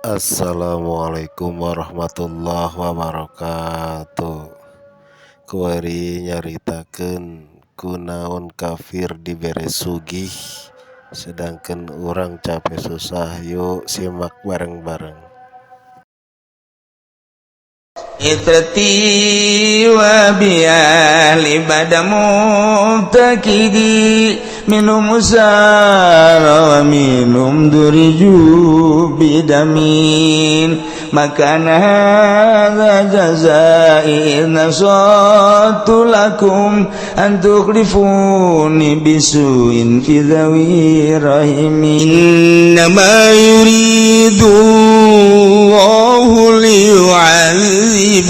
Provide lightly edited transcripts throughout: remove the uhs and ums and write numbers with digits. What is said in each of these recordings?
Assalamualaikum warahmatullahi wabarakatuh. Kuari nyaritakeun kunaon kafir dibere sugih sedangkan urang capek susah. Yuk, simak bareng-bareng. عترتي وبأهل بدا مفتقدي منهم سار ومنهم درجوا بدمين ما كان هذا جزائي إذ نصحت لكم أن تخلفوني بسوء في ذوي رحمي. إنما يريد الله ليعذبهم.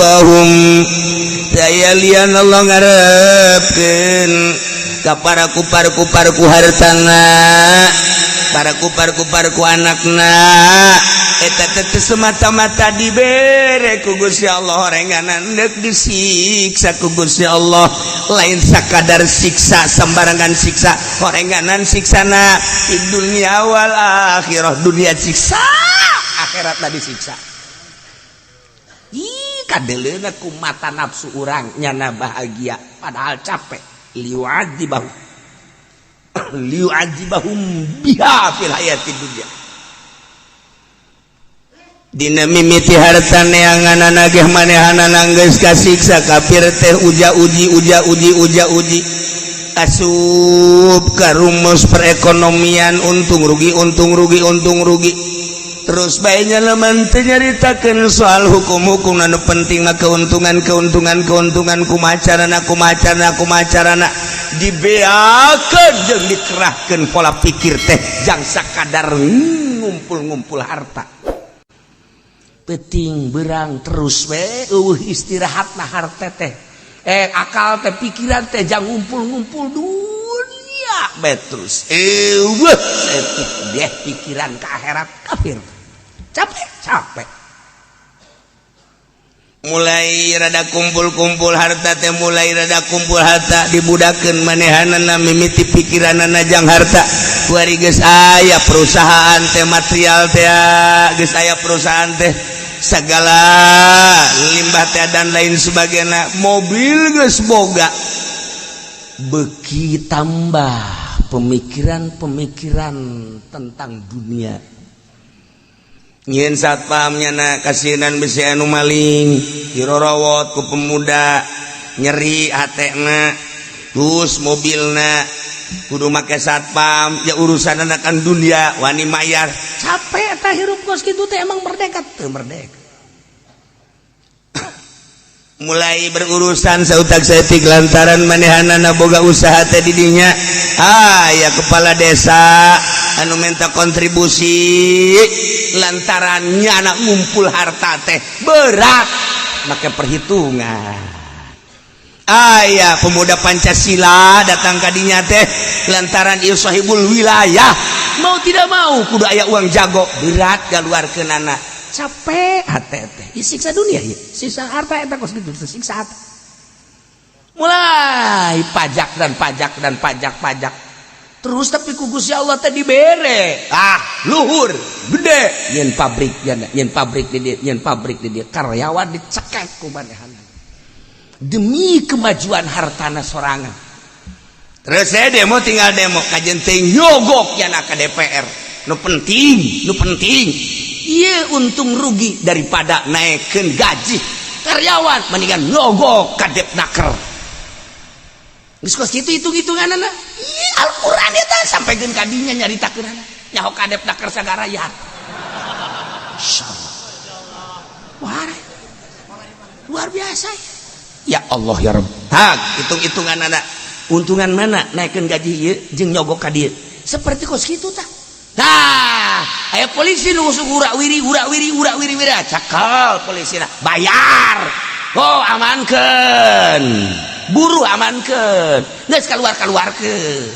Daya lian Allah ngarepkeun ka para kupar kupar ku hartana, para kupar kupar ku anakna. Eta teh semata-mata dibere ku Gusti Allah orenganan deuk disiksa ku Gusti Allah. Lain sakadar siksa sembarangan, siksa orenganan, siksana di dunia wal akhirah. Dunia siksa, akhirat tadi siksa. Ih, kadeleuna ku mata nafsu urang nyana bahagia, padahal capek. Liyu'adzibahum, liyu'adzibahum biha fil hayatid dunya. Dina mimiti harta neangan nageh manehanana geus kasiksa. Kafir teh uja uji, uja uji, uja uji, asup ka rumus perekonomian untung rugi, untung rugi, untung rugi. Terus baiknya leman teu nyaritakeun soal hukum-hukum. Anu penting mah keuntungan, keuntungan, keuntungan. Kumaha carana, kumaha carana, kumaha carana dibeakeun jeung dikerahkeun pola pikir teh jang sakadar ngumpul-ngumpul harta peting berang terus we eueuh istirahat. Nah, harta teh, akal teh, pikiran teh jangan ngumpul-ngumpul dunia bae terus, eueuh saeutik deh pikiran ke akhirat. Kafir capek, capek. Mulai rada kumpul-kumpul harta teh, mulai rada kumpul harta, dibudakeun manehanana. Mimiti pikiranana jang harta. Kuari geus aya perusahaan teh, material teh, geus aya perusahaan teh, segala limbah teh dan lain sebagainya, mobil geus boga, beki tambah pemikiran-pemikiran tentang dunia. Nyieun satpamnya na kasinan besi anu maling dirorowot ku pemuda, nyeri hatena. Terus mobilna kudu make satpam ya, urusan akan dunia, wani mayar. Capek eta hirup kos kitu teh. Emang merdeka teu? Merdeka. Mulai berurusan sautak saeutik lantaran manehanana boga usaha teh didinya. Ah ya, kepala desa anu minta kontribusi lantarannya anak ngumpul harta teh berat, make perhitungan. Aya pemuda Pancasila datang kadinya teh lantaran ieu sahibul wilayah, mau tidak mau kudu aya uang jago, berat keluarkeunana. Capek hati teh, siksa dunia ya, siksa harta eta kos gitu, siksa harta. Mulai pajak dan pajak dan pajak, pajak terus, tapi ku Gusti Allah teh dibere ah luhur gede. Nyen pabrik ya, nyen pabrik di dia, nyen pabrik di dia, karyawan dicekek ku manehanna demi kemajuan hartana sorangan. Terus saya demo, tinggal demo kajen teh nyogok ya ka DPR. Nu penting, nu penting iya untung rugi. Daripada naikkan gaji karyawan, mendingan nyogok ka Depnaker. Geus kos kitu hitung-hitunganana. Ih, Al-Qur'an eta sampaikeun ka dinya, nyaritakeunana nyaho ka Depnaker sagara ya. Insyaallah. Wah, luar biasa ya. Allah ya Rabb. Hak hitung-hitungan anak, untungan mana naikkan gaji ieu jeung nyogok ka dieu, seperti kos kitu tah. Nah, aya polisi nu urak wiri, urak wiri, urak wiri, wiri, cakal polisi bayar. Oh, amankeun buruh, amankeun, geus keluar, keluarkeun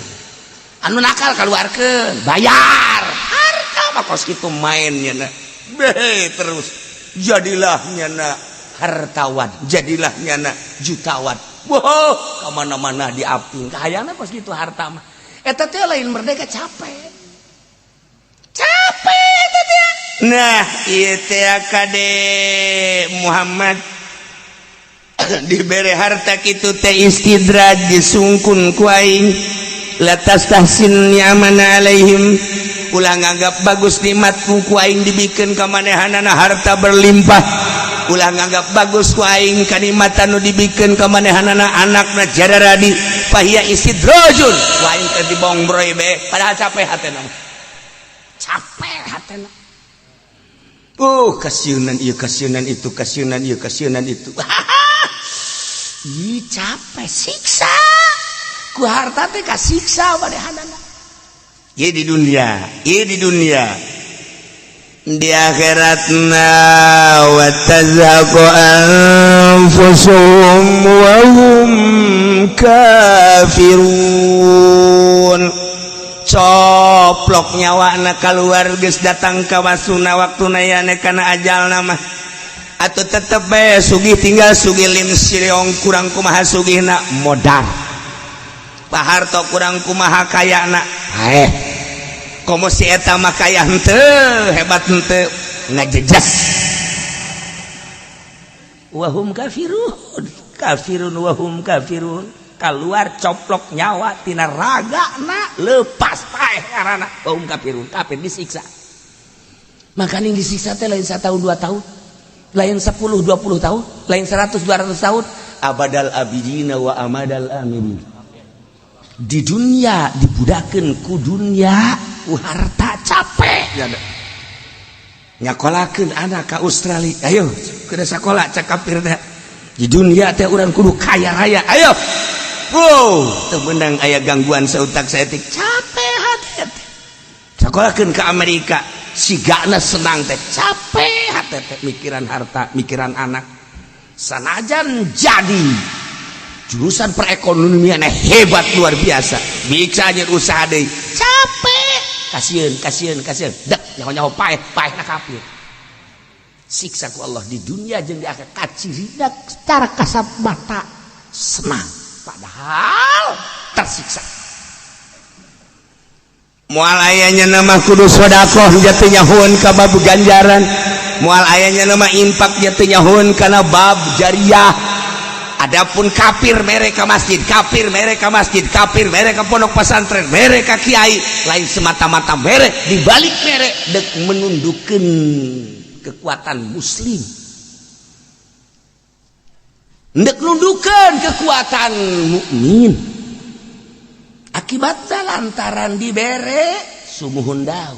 anu nakal, keluarkeun, bayar. Harta mah kos kitu mainnya na. Be terus jadilah nyana hartawan, jadilah nyana jutawan. Wow, kemana-mana diaping kahayangna kos kitu. Harta mah eta teh lain merdeka, capek, capek eta teh. Nah, ieu teh kade Muhammad dibere harta kitu teh istidraj, disungkun ku aing. La tastahsin ni'amana alaihim, ulah nganggap bagus nikmatku ku aing dibikeun ka manehanana harta berlimpah. Ulah nganggap bagus ku aing kanikmatan nu dibikeun ka manehanana anakna jararadi. Fahiya istidrajun, ku aing teh dibongbroy be, padahal capek hatena, capek hatena. Oh, kasiunan ieu, kasiunan itu, kasiunan ieu, kasiunan itu. Ih, capek, siksa ku harta teh, kasiksa manehanana. Ieu di dunia, ieu di dunia. Di akhiratna wa tazhaqu anfusuhum wa hum kafirun. Coplok nyawa na, keluar, geus datang ka wasuna waktuna yane kana ajal nama. Atau tetep bae sugih, tinggal sugih lim sireong. Kurang kumaha sugihna, modal. Pak Harto kurang kumaha kayana, eh komo si eta mah kaya henteu, hebat henteu, ngajejas. Wahum kafirun, kafirun wahum kafirun. Keluar coplok nyawa tina raga na, lepas, paeh karena wahum kafirun, kafir, disiksa. Makanya disiksa teh lain 1 tahun 2 tahun, lain 10 20 tahun, lain 100 200 tahun, abadal abidina wa amadal amidin. Di dunia dibudakeun ku dunia, ku harta, capek ya. Nyakolakeun anak ka Australia, ayo ke sekolah, cak kafir teh. Di dunia teh urang kudu kaya raya, ayo. Wow, teu meunang aya gangguan sautak saeutik, capek hati teh. Sekolahkeun ke Amerika, sigana senang teh, capek hati teh mikiran harta, mikiran anak. Sanajan jadi jurusan perekonomian hebat luar biasa, bisa aja usaha deui, capek, kasihan, kasihan, kasihan. Dek nyaho nyaho paeh, paeh na kafir. Siksa ku Allah di dunia jeung di akhirat. Kacirina secara kasat mata senang, padahal tersiksa. Moal ayanya nama kudu sodakoh jatuh nyahoan ka bab ganjaran, moal ayanya nama infak jatuh nyahoan kana bab jariah. Adapun kafir mereka masjid, kafir mereka masjid, kafir mereka pondok pesantren, mereka kiai, lain semata-mata mere, dibalik mere dek menundukkan kekuatan muslim, dek nundukkan kekuatan mukmin. Akibatnya lantaran dibere sumuhun dau.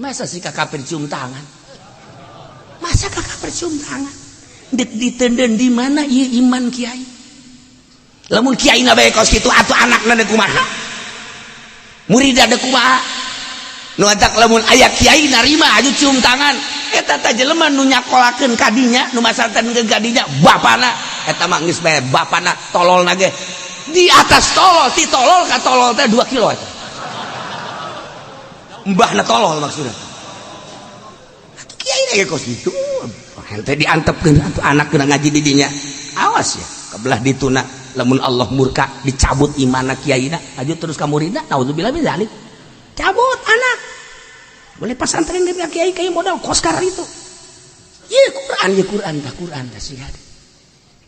Masa sih ka kafir cium tangan? Masa ka kafir cium tangan? Dek ditenden di mana ieu iman kiai? Lamun kiai na bae kos kitu, atuh anakna deuk kumaha? Muridna deuk kumaha? Nu atak lamun aya kiai narima aju cium tangan, eta teh jelema nu nyakolakeun kadinya, nu masantrenkeun kadinya, bapana eta mah geus bae bapana tolol ge di atas tolol, ti tolol ka tolol teh 2 kilo eta. Mbahna tolol maksudnya. Atuh kiai ge kos kitu. Hente diantepkeun atuh anak kena ngaji di dinya. Awas ya, kebelah dituna lamun Allah murka dicabut imana kiaina, aju terus ka muridna, naudzubillah min dzalik. Cabut anak. Boleh pesantren dia kiai kiai modal koskar itu. Ye Quran, ye Quran tah, Quran tah sih.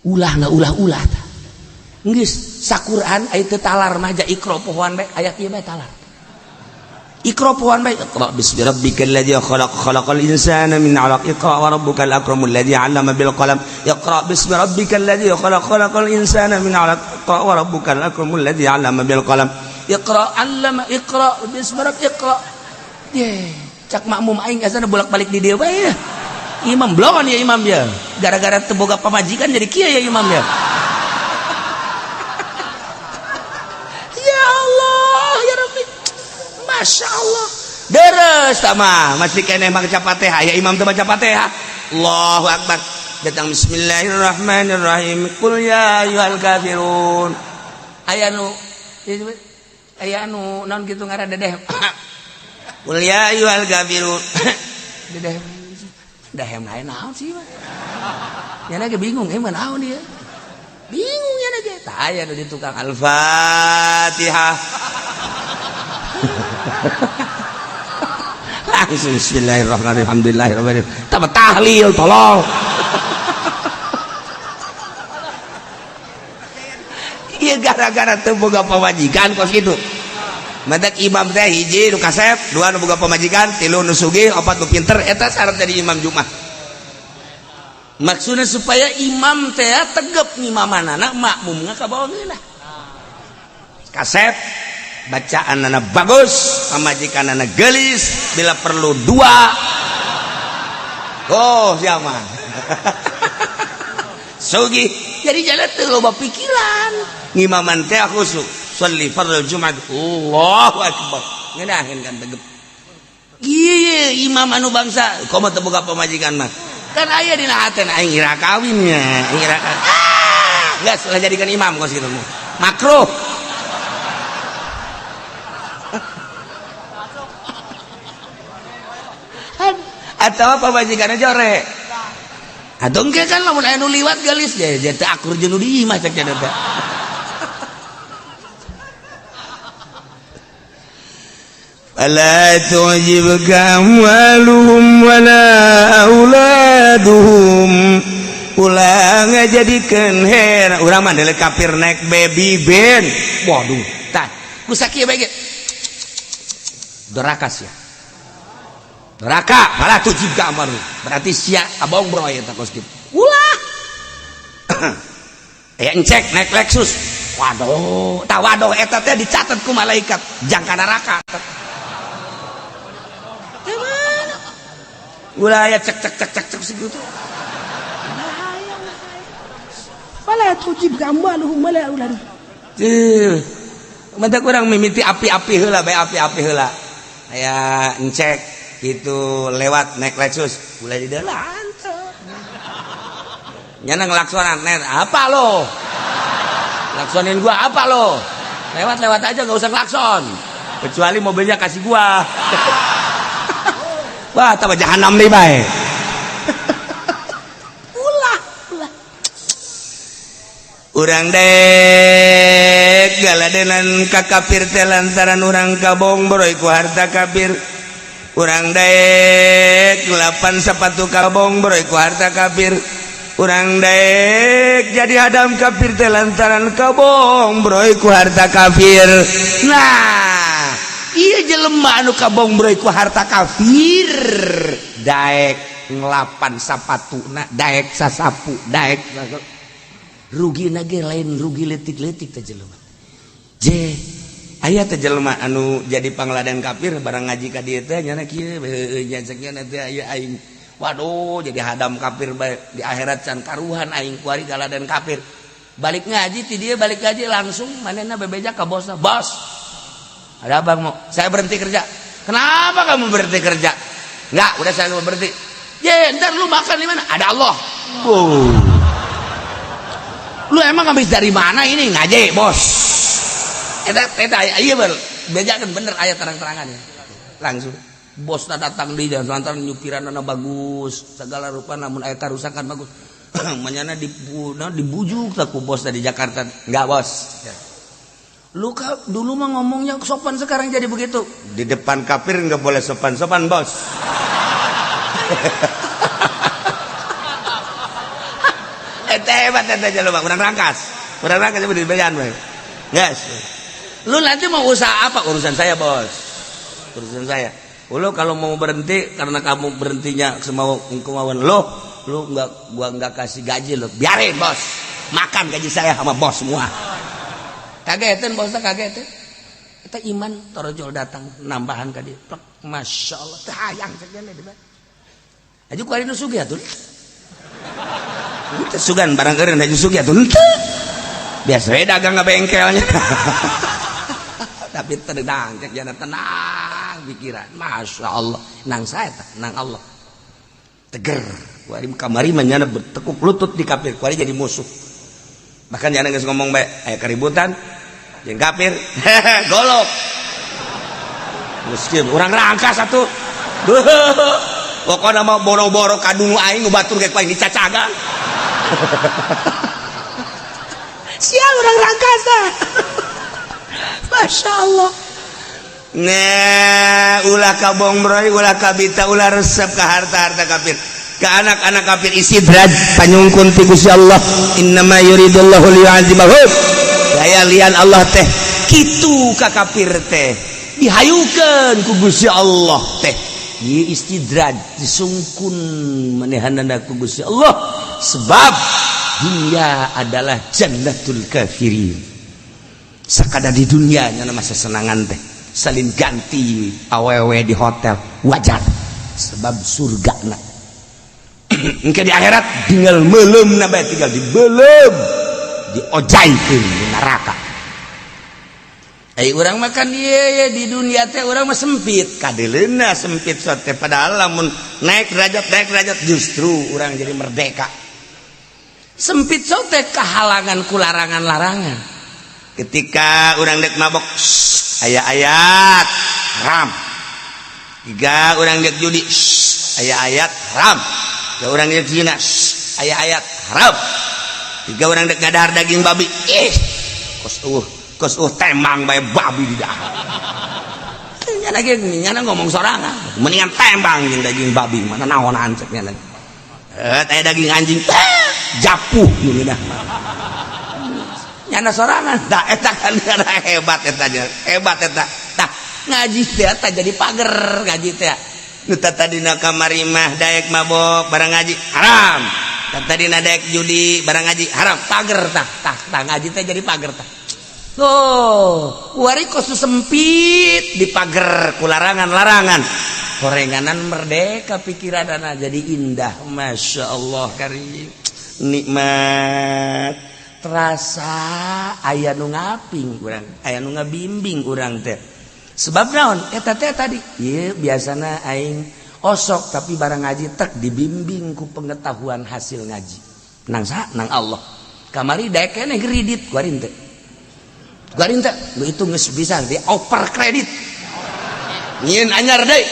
Ulah nggak ulah-ulah tah. Geus saquran aya teu talar mah ja Iqra pohoan bae, ayat ieu bae talar. Iqra pohoan bae, Iqra bismi rabbikal ladzi khalaq, khalaqal insana min 'alaq, Iqra wa rabbukal akramul ladzi 'allama bil qalam. Iqra bismi rabbikal ladzi khalaq, khalaqal insana min 'alaq, Iqra wa rabbukal akramul ladzi 'allama bil qalam. Iqra 'allama, Iqra bismi rabbik, Iqra. Ye, cak makmum aing asana bolak-balik di dieu bae ya. Imam blongon ya imam ya. Gara-gara teu boga pamajikan jadi kieu ya imam ya. Ya Allah, ya Rabbi. Masya Allah. Deres sama masih keneh maca Fatihah ya, imam teh baca Fatihah. Allahu Akbar. Datang bismillahirrahmanirrahim. Qul ya ayyuhal kafirun. Aya nu naon kitu ngaran, dedeh. Qul ya ayyuhal kafirun. Dedeh. Dahem lain naon sih mah. Ya lagi bingung, emang naon dia. Bingung ya lagi. Tah aya nu di tukang Al-Fatihah. Langsung bismillahirrahmanirrahim, alhamdulillahirrahmanirrahim, tambah tahlil, tolong. Iya, gara-gara teu boga pamajikan kos kitu. Matak imam teh hiji nu kasep, dua nu boga pamajikan, tilu nu sugih, opat nu pinter, eta syarat jadi imam Jumat. Maksudnya supaya imam teh tegep ngimamanana, makmumna kabawa ngeunah. Kasep, bacaanana bagus, pamajikanana geulis, bila perlu dua. Oh, siapa? Sugih. Jadi jalan teu loba pikiran. Ngimaman teh khusyuk. Sholli fardhu Jumat. Allahu akbar. Ngeunaheun kan tegep. Iya, imam anu bangsa komo teu boga pamajikan mah. Kan aya dina haten aing ira kawinnya, aing ira. Ah, geus ulah jadikan imam kos kitu mah. Makruh. Atau pamajikanna jore. Atau engke kan lamun aya nu liwat geulis je teu akur jeung nu di imah cek teh. Fala tu'jibka amwaluhum wala auladuhum. Ulah ngajadikeun heran urang mah deuleu kafir naik baby ben. Waduh, tah ku sakieu bae ge. Doraka sia. Doraka, fala tu'jibka amwaluhum. Berarti sia abong bro eta kos kitu. Ulah. Aya encek naik Lexus. Waduh, tah waduh eta teh dicatat ku malaikat jangka neraka. Ulah ya cek cek cek cek cek segitu. Fala tujibka amwaluhum wala auladuhum. Ceuh. Mata kurang mimiti api-api heula bae, api-api heula. Aya encek gitu lewat naik Lexus, ulah di dalam. Nyana ngelaksonan, net apa lo? Laksonin gua apa lo? Lewat-lewat aja nggak usah klakson. Kecuali mobilnya kasih gua. Wah, tambah jahanam nih bae. Ulah, ulah. Urang dek galadenan ka kafir teh lantaran urang kabong boroy ku harta kafir. Urang dek ngelapan sepatu kabong boroy ku harta kafir. Urang dek jadi hadam kafir teh lantaran kabong boroy ku harta kafir. Nah, iya jelema anu kabong boroy ku harta kafir daek ngelapan sapatuna, daek sasapu, daek rugi nage lain rugi letik-letik teh jelema. Je aya teh jelema anu jadi pangladen kafir barang ngaji ka dieu teh nyana kieu heueuh nya teh aya aing. Waduh, jadi hadam kafir bae di akhirat can karuhan aing kuari galaden kafir. Balik ngaji ti dieu, balik ngaji langsung manehna bebeja ka bosna, "Bos, ada abang mau saya berhenti kerja." "Kenapa kamu berhenti kerja?" "Enggak, udah saya mau berhenti." "Ye, ntar lu makan di mana?" "Ada Allah." "Oh. Lu emang habis dari mana ini?" "Ngaji, bos." Eta eta iya ber, bejakeun bener aya terang-terangan ya. Langsung bosna datang di jalan lantaran nyupiranna bagus, segala rupa namun aya karusakan bagus. Manyana dibujuk tak ku bosna di Jakarta. "Enggak, bos. Ya. Lu dulu mah ngomongnya sopan, sekarang jadi begitu." "Di depan kafir nggak boleh sopan-sopan, bos." Eta hebat eta jelema, urang rangkas. Urang rangkas di bejaan we. Yes. Lu nanti mau usaha apa? "Urusan saya, bos. Urusan saya. Lu kalau mau berhenti karena kamu berhentinya semau kemauan lu, lu nggak, gua nggak kasih gaji lu. Biarin, bos. Makan gaji saya sama bos semua." Kagetin bosnya, kagetin. Eta iman torojol datang nambahan ka dieu. Plek, Masya Allah, teh hayang cek jane di Aju ku ari nu sugih atuh. Teu sugan barang eureun aju sugih atuh henteu. Biasa we dagang ka bengkelnya. Tapi tenang cek jana, tenang pikiran. Masya Allah, nang saya tah, nang Allah. Teger. Ku ari kamari mah nyana bertekuk lutut di kafir, ku ari jadi musuh. Bahkan jangan geus ngomong bae, aya keributan jeung kafir. Golok. Miskin, urang rangkas atuh. Pokokna mah boro-boro kadungu aing batur ge ku aing dicacagan. Sial orang rangkas. Masya Allah. Nah, ulah kabongbroy, ulah kabita, ulah resep ke harta-harta kafir, ke anak-anak kafir. Istidraj panyungkun ti Gusti Allah, innama yuridullahu liyu'adzibahum. Daya lian Allah teh kitu ka kafir teh dihayukeun ku Gusti Allah teh. Ieu istidraj disungkun manehanana ku Gusti Allah, sebab dunia adalah jannatul kafirin. Sakada di dunia nya masa senangan teh salin ganti awewe di hotel wajar, sebab surga na engke di akhirat tinggal melem na bae, tinggal dibelem, diojaikeun di neraka. Ai urang makan ieu di dunia teh urang mah sempit kadeleuna, sempit sote, padahal lamun naik derajat, naik derajat, justru urang jadi merdeka. Sempit sote kehalangan ku larangan-larangan. Ketika urang dek mabok, aya ayat haram. Jika urang dek judi, aya ayat haram. Jika urang dek zina, aya ayat haram. Jika urang dek ngadahar daging babi, ih kos tembang bae babi di dahar. Nyana ge nyana ngomong sorangan, mendingan tembang jeung daging babi mana naonan cek nyana. Eh, aya daging anjing, japuh nu ngeunah nyana sorangan. Tah eta kan hebat, eta hebat eta. Tah ngaji teh eta jadi pager ngaji teh. Nu tadina kamari mah daek mabok, barang ngaji haram. Tadina daek judi, barang ngaji haram. Pager tah tah tah, ngaji teh jadi pager tah. Tuh, wari kos sempit di pager ku larangan-larangan. Korenganan merdeka pikiran jadi indah. Masya Allah karim. Nikmat. Terasa aya nu ngaping urang, aya nu ngabimbing urang teh. Sebab naon? Eta teh tadi, ieu biasana aing osok, tapi barang ngaji tek dibimbing ku pengetahuan hasil ngaji. Nang sa nang Allah. Kamari daek keneh kredit kuari teh. Kuari teh lu itu geus bisa di over kredit. Nyieun anyar deui.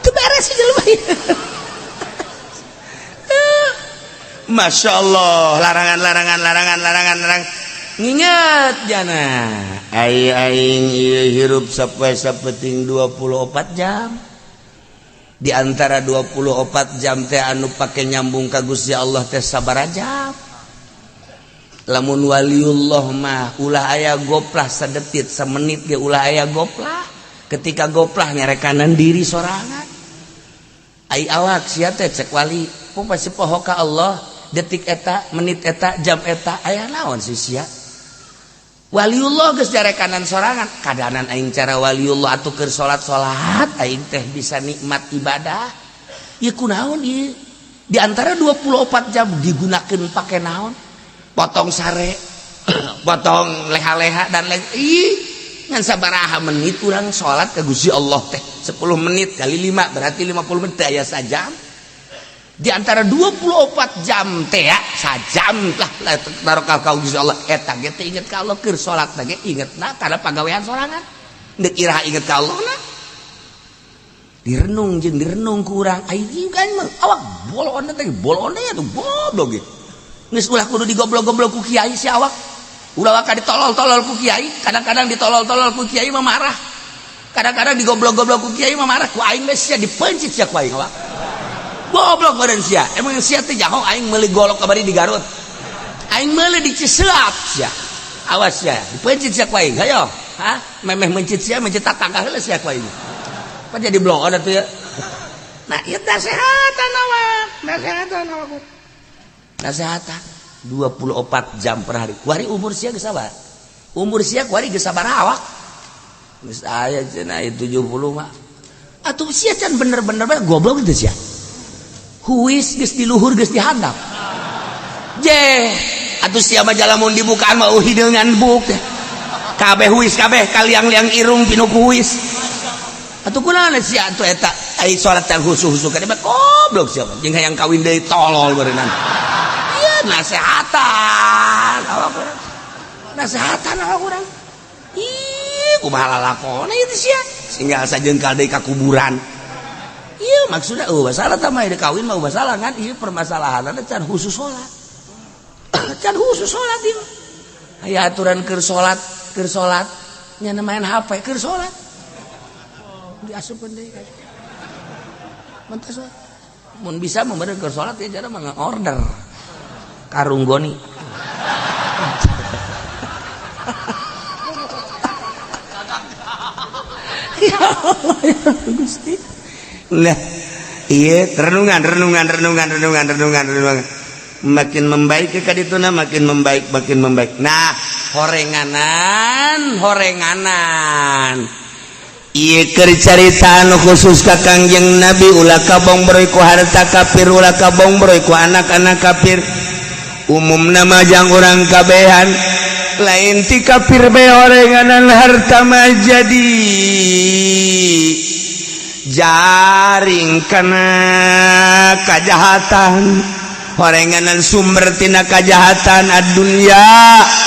Teu beres jelema. Masya Allah, larangan larangan larangan larangan larangan. Nginget jana ai aing ieu hirup sapoe sapeting 24 jam. Di antara 24 jam teh anu pake nyambung ka Gusti Allah teh sabaraha jam. Lamun waliullah mah ulah aya goplah sadetit samenit ge ulah aya goplah. Ketika goplah nyarekanan diri sorangan. Ai awak sia teh cek wali, pun pasti poho ka Allah detik eta, menit eta, jam eta, aya naon sih sia. Waliullah geus jarekanan sorangan. Kadanan aing cara waliullah atuh keur salat-salat aing teh bisa nikmat ibadah. Ieu kunaon ieu? Di antara 24 jam digunakeun pake naon? Potong sare, potong leha-leha dan lain. Ih, ngan sabaraha menit urang salat ka Gusti Allah teh? 10 menit kali 5 berarti 50 menit aya sajam. Di antara 24 jam teh ya, sajam lah taruh ka Gusti Allah eta ge teh inget ka Allah keur salat teh ge ingetna kana pagawean sorangan. Deuk iraha inget ka Allah na? Direnung jeung direnung ku urang aing kan awak bolon teh bolon teh tuh goblok ge. Geus ulah kudu digoblok-goblok ku kiai si awak. Ulah waka ditolol-tolol ku kiai, kadang-kadang ditolol-tolol ku kiai mah marah. Kadang-kadang digoblok-goblok ku kiai mah marah, ku aing geus sia dipencit sia ku aing awak. Goblok badan sia. Emang sia teh jaho aing meuli golok kamari di Garut. Aing meuli di Ciseap sia. Awas sia, dipencit sia ku aing. Hayo, hah? Memeh mencit sia, mencit tatangga heula sia ku aing. Apa jadi bloon atuh ya? Nah, ieu nasehatan awak, nasehatan awak. Nasehatan 24 jam per hari. Kuari umur sia geus sabar. Umur sia kuari geus sabaraha awak? Geus aya cenah 70 mah. Atuh sia can bener-bener bae goblok teh sia. Huis geus di luhur geus dihandap. Je, atuh sia mah jalamun dibukaan mah hideungan buk teh. Kabeh huis kabeh kaliang-liang irung pinuh ku huis. Atuh kunaon sia atuh eta ai salat teh husu-husu ka goblok sia mah jeung hayang kawin deui tolol beureunan. Ieu nasehatan awak urang. Nasehatan awak urang. Ih, kumaha lalakona ieu teh sia? Singgal sajengkal deui ka kuburan. Iya maksudnya oh masalah tah mah kawin mah masalah kan ieu permasalahanna can khusus salat. Can khusus salat ieu. Aya aturan keur salat nya main HP keur salat. Diasupkeun deui. Mentas mun bisa memberi keur salat ya cara mah order. Karung goni. Ya Allah ya Gusti. Lah, iya renungan. Makin membaik ke dituna makin membaik, makin membaik. Nah, horenganan. Ieu keur carita anu khusus ka Kangjeng Nabi ulah kabongbroy ku harta kafir, ulah kabongbroy ku anak-anak kafir. Umumna mah jang urang kabehan. Lain ti kafir bae horenganan harta mah jadi jaring kana kajahatan, horenganan sumber tina kajahatan ad-dunya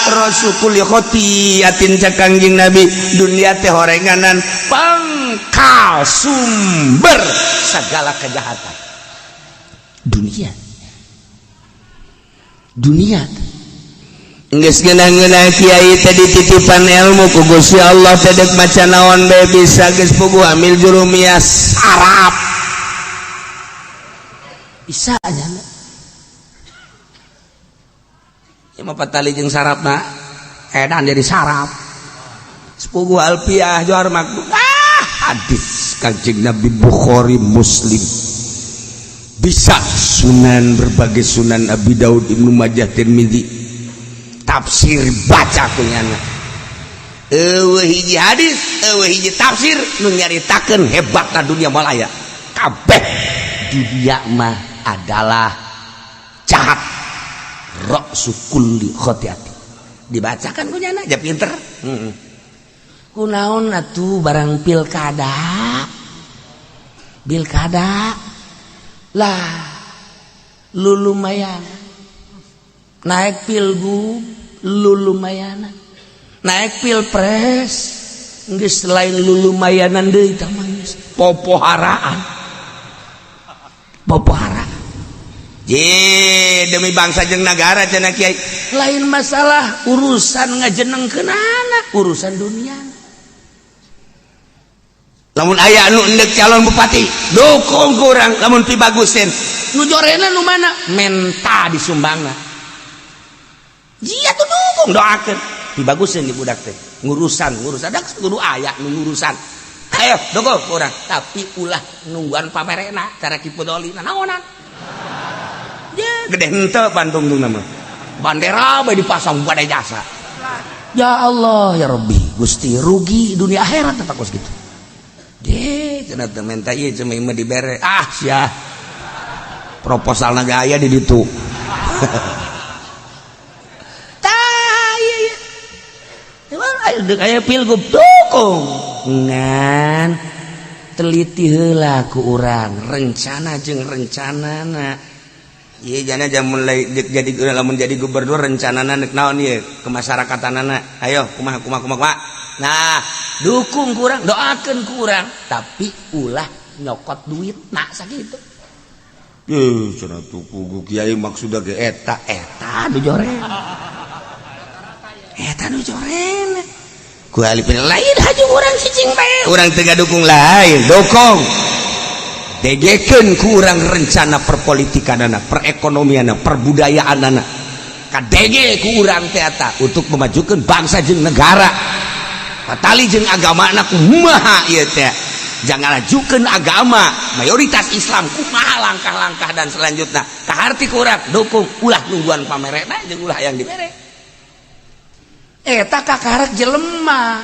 rasukul khotiatin cak Kangjeng Nabi, dunia teh horenganan pangkal sumber segala kejahatan. Dunia geus ngeunah-ngeunah kiai teh dititipan ilmu ku Gusti Allah teh deuk maca naon bae bisa geus puguh amil jurumiyah sarap bisa aja. Ya mah patali jeung sarapna edan jadi sarap sepuguh alfiah johar makdud hadis Kangjeng Nabi Bukhari Muslim bisa sunan berbagai sunan Abi Daud Ibnu Majah Tirmizi tafsir baca kunyana eueuh hiji hadis eueuh hiji tafsir nu nyaritakeun hebatna dunia malaya kabeh dunia mah adalah jahat ra'su kulli khotiati dibacakan kunyana aja pinter. Kunaon atuh barang pilkada lah lu lumayan naik pilgub lu lumayan naik pilpres geus lain lu lumayanan deui tah mah geus popoharaan je demi bangsa jeung nagara cenah kiai lain masalah urusan ngajenengkeunana urusan dunia. Lamun aya anu endek calon bupati dukung kurang lamun pibagusin nu jorena nu mana menta disumbangna jia tuh dukung doakeun pibagusin di budak teh ngurusan ada kudu aya nu ngurusan ayo dukung kurang tapi ulah nungguan pamerena cara kipudoli naonan ya gede henteu Bandung tuh nama bandera bae dipasang badai jasa. Ya Allah ya Rabbi Gusti rugi dunia akhirat tetap kos gitu. Deh cenah teu menta ieu cuma imah dibere ah sia proposalna ge aya di ditu. Tah ieu ieu ayo deuk aya pilgub dukung ngan teliti heula ku urang rencana jeung rencanana. Iya jana jam mulai jadi lamun jadi gubernur rencanana nek naon ieu kemasyarakatanana ayo kumaha kumaha kumaha. Nah dukung kurang doakeun kurang tapi ulah nyokot duit nak sakitu. Cenah tuh kugu kiai maksudna ge eta eta nu joren eta nu joren ku alipin lain haju urang cicing bae urang teu ngadukung lain dukung degekeun ku urang rencana perpolitikanana perekonomianana perbudayaanana kadege ku urang teh eta untuk memajukan bangsa jeung negara patali jeung agamana kumaha ieu teh jangan lajukeun agama mayoritas Islam kumaha langkah-langkah dan selanjutnya kaharti ku urang dukung ulah nungguan pamerena jeung ulah yang dibere eta kakarek jelema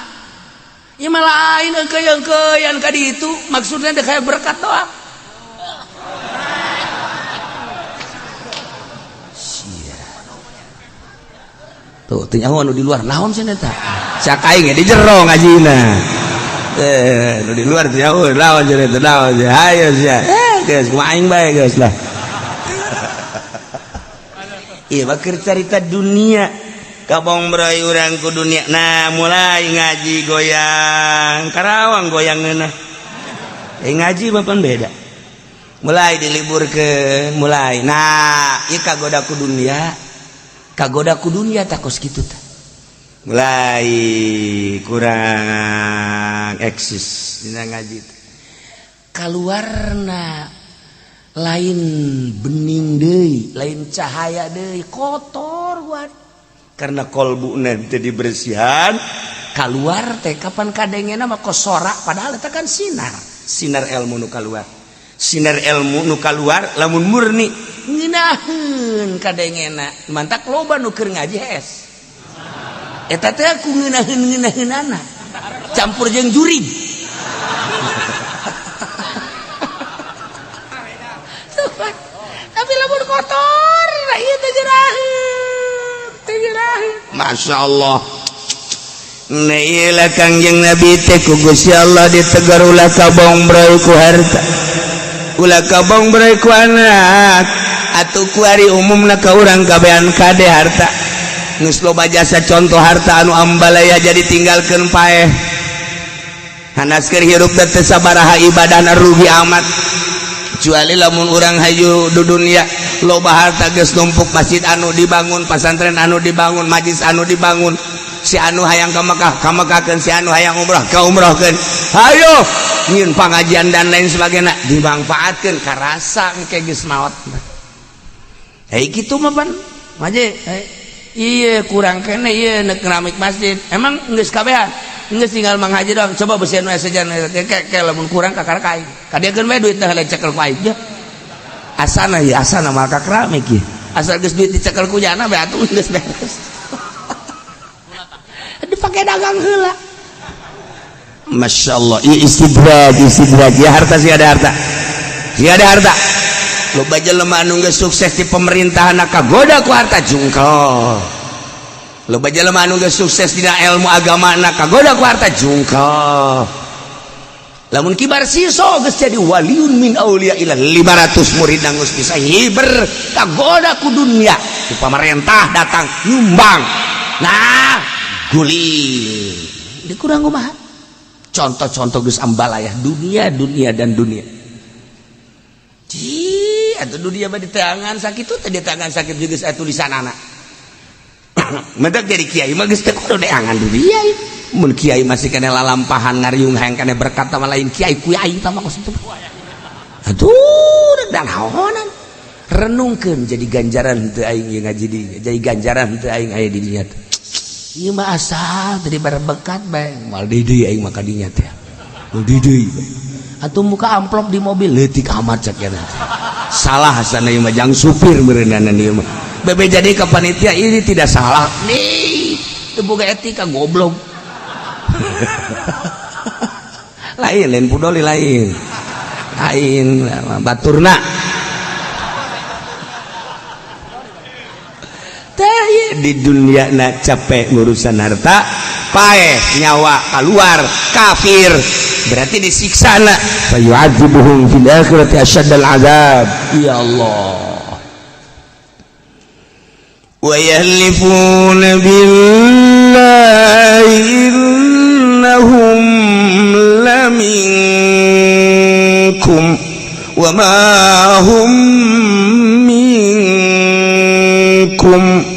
ieu mah lain engkeun-engkeun ka ditu maksudna teh kayak berkat doang. Tuh teu nyaho anu di luar naon cenah eta cak aing di jero ngajina nu di luar teu nyaho naon cenah eta naon hayo sia geus kumaha aing bae geus lah. Ieu mah keur carita dunia kabong broy urang ku dunia. Nah mulai ngaji goyang Karawang goyang ngeunah ngaji mah pan beda mulai diliburkeun mulai nah ieu kagoda ku dunia Kagoda ku dunia takos kitu tah. Mulai kurang eksis dina ngaji. Kaluarna lain bening deui, lain cahaya deui, kotor buat. Karena kolbuna teu dibersihan, keluar teh kapan kadengena mah kosora, padahal eta kan sinar, sinar ilmu nu kaluar. Sinar ilmu nu kaluar lamun murni ngeunaheun kadengena, mantak loba nu keur ngaji hees. Eta teh ku ngeunaheun-ngeunaheunana campur jeung jurig. Tapi lamun kotor, ieu teh jeraheun, teh jeraheun. Masya Allah. Nailah Kangjeng Nabi teh ku Gusti Allah ditegar ulah kabong broy ku harta, ulah kabong broy ku anak, atuh ku ari umumna ka urang kabehan kade harta. Geus loba jasa contoh harta anu ambalaya jadi tinggalkeun paeh. Hanas keur hirup teh teu sabaraha ibadahna rugi amat. Kecuali lamun urang hayu di dunia loba harta geus numpuk, masjid anu dibangun, pasantren anu dibangun, majlis anu dibangun, si anu hayang ka Mekah ka Mekahkeun, si anu hayang umrah ka umrahkeun, hayo nyieun pangajian dan lain sebagainya dimanfaatkeun karasa engke geus maot. Hei kitu mah pan maje iya kurang kene ieu neuk keramik masjid emang geus kabehan geus tinggal Mang Haji doang, coba besian we sejan ke lamun kurang ka karek aing kadiakeun we duit teh cekel ku aing asana ieu asana mah ka keramik ieu asal geus duit dicekel ku jana we atuh geus beres. Dipakai dagang heula. Masya Allah, ieu istidraj, istidraj ya harta sih ada harta. Si ada harta. Loba jelema anu geus sukses di pemerintahan kagoda ku harta jungkel. Loba jelema anu geus sukses dina ilmu agama kagoda ku harta jungkel. Lamun kibar siso geus jadi waliun min auliya ila 500 murid geus bisa hiber kagoda ku dunia. Ku pamarentah datang nyumbang. Nah, guling. Dikurang kumaha? Contoh-contoh geus ambalayah dunia, dunia dan dunia. Ci, atuh dunia mah di tangan sakitu teh di tangan sakit juga saya tulisan anak. Mentak jadi kiai mah geus teu kudu deangan dunia. Mun kiai masih kena lalampahan ngariung hayang kena berkat sama lain kiai ku aing tah mah kos itu. Aduh, dan naonan. Renungkeun jadi ganjaran teu aing ieu ngaji di, jadi ganjaran teu aing aya di dinya teh. Ieu mah asal teu diberbekat bae, moal deui aing mah ka dinya teh. Moal deui. Atuh muka amplop di mobil leutik amat cek ya. Salah asana ieu mah jang supir meureunana ieu mah. Bebe jadi ke panitia ini tidak salah. Nih, teu boga etika goblok. Lain lain pudoli lain. Lain baturna. Teh di dunia na capek ngurusan harta, paeh nyawa keluar kafir. Berarti disiksa na. Fa yu'adzibuhum fil akhirati asyaddal azab. Ya Allah. Wa yahlifuna billahi innahum laminkum wa ma hum minkum.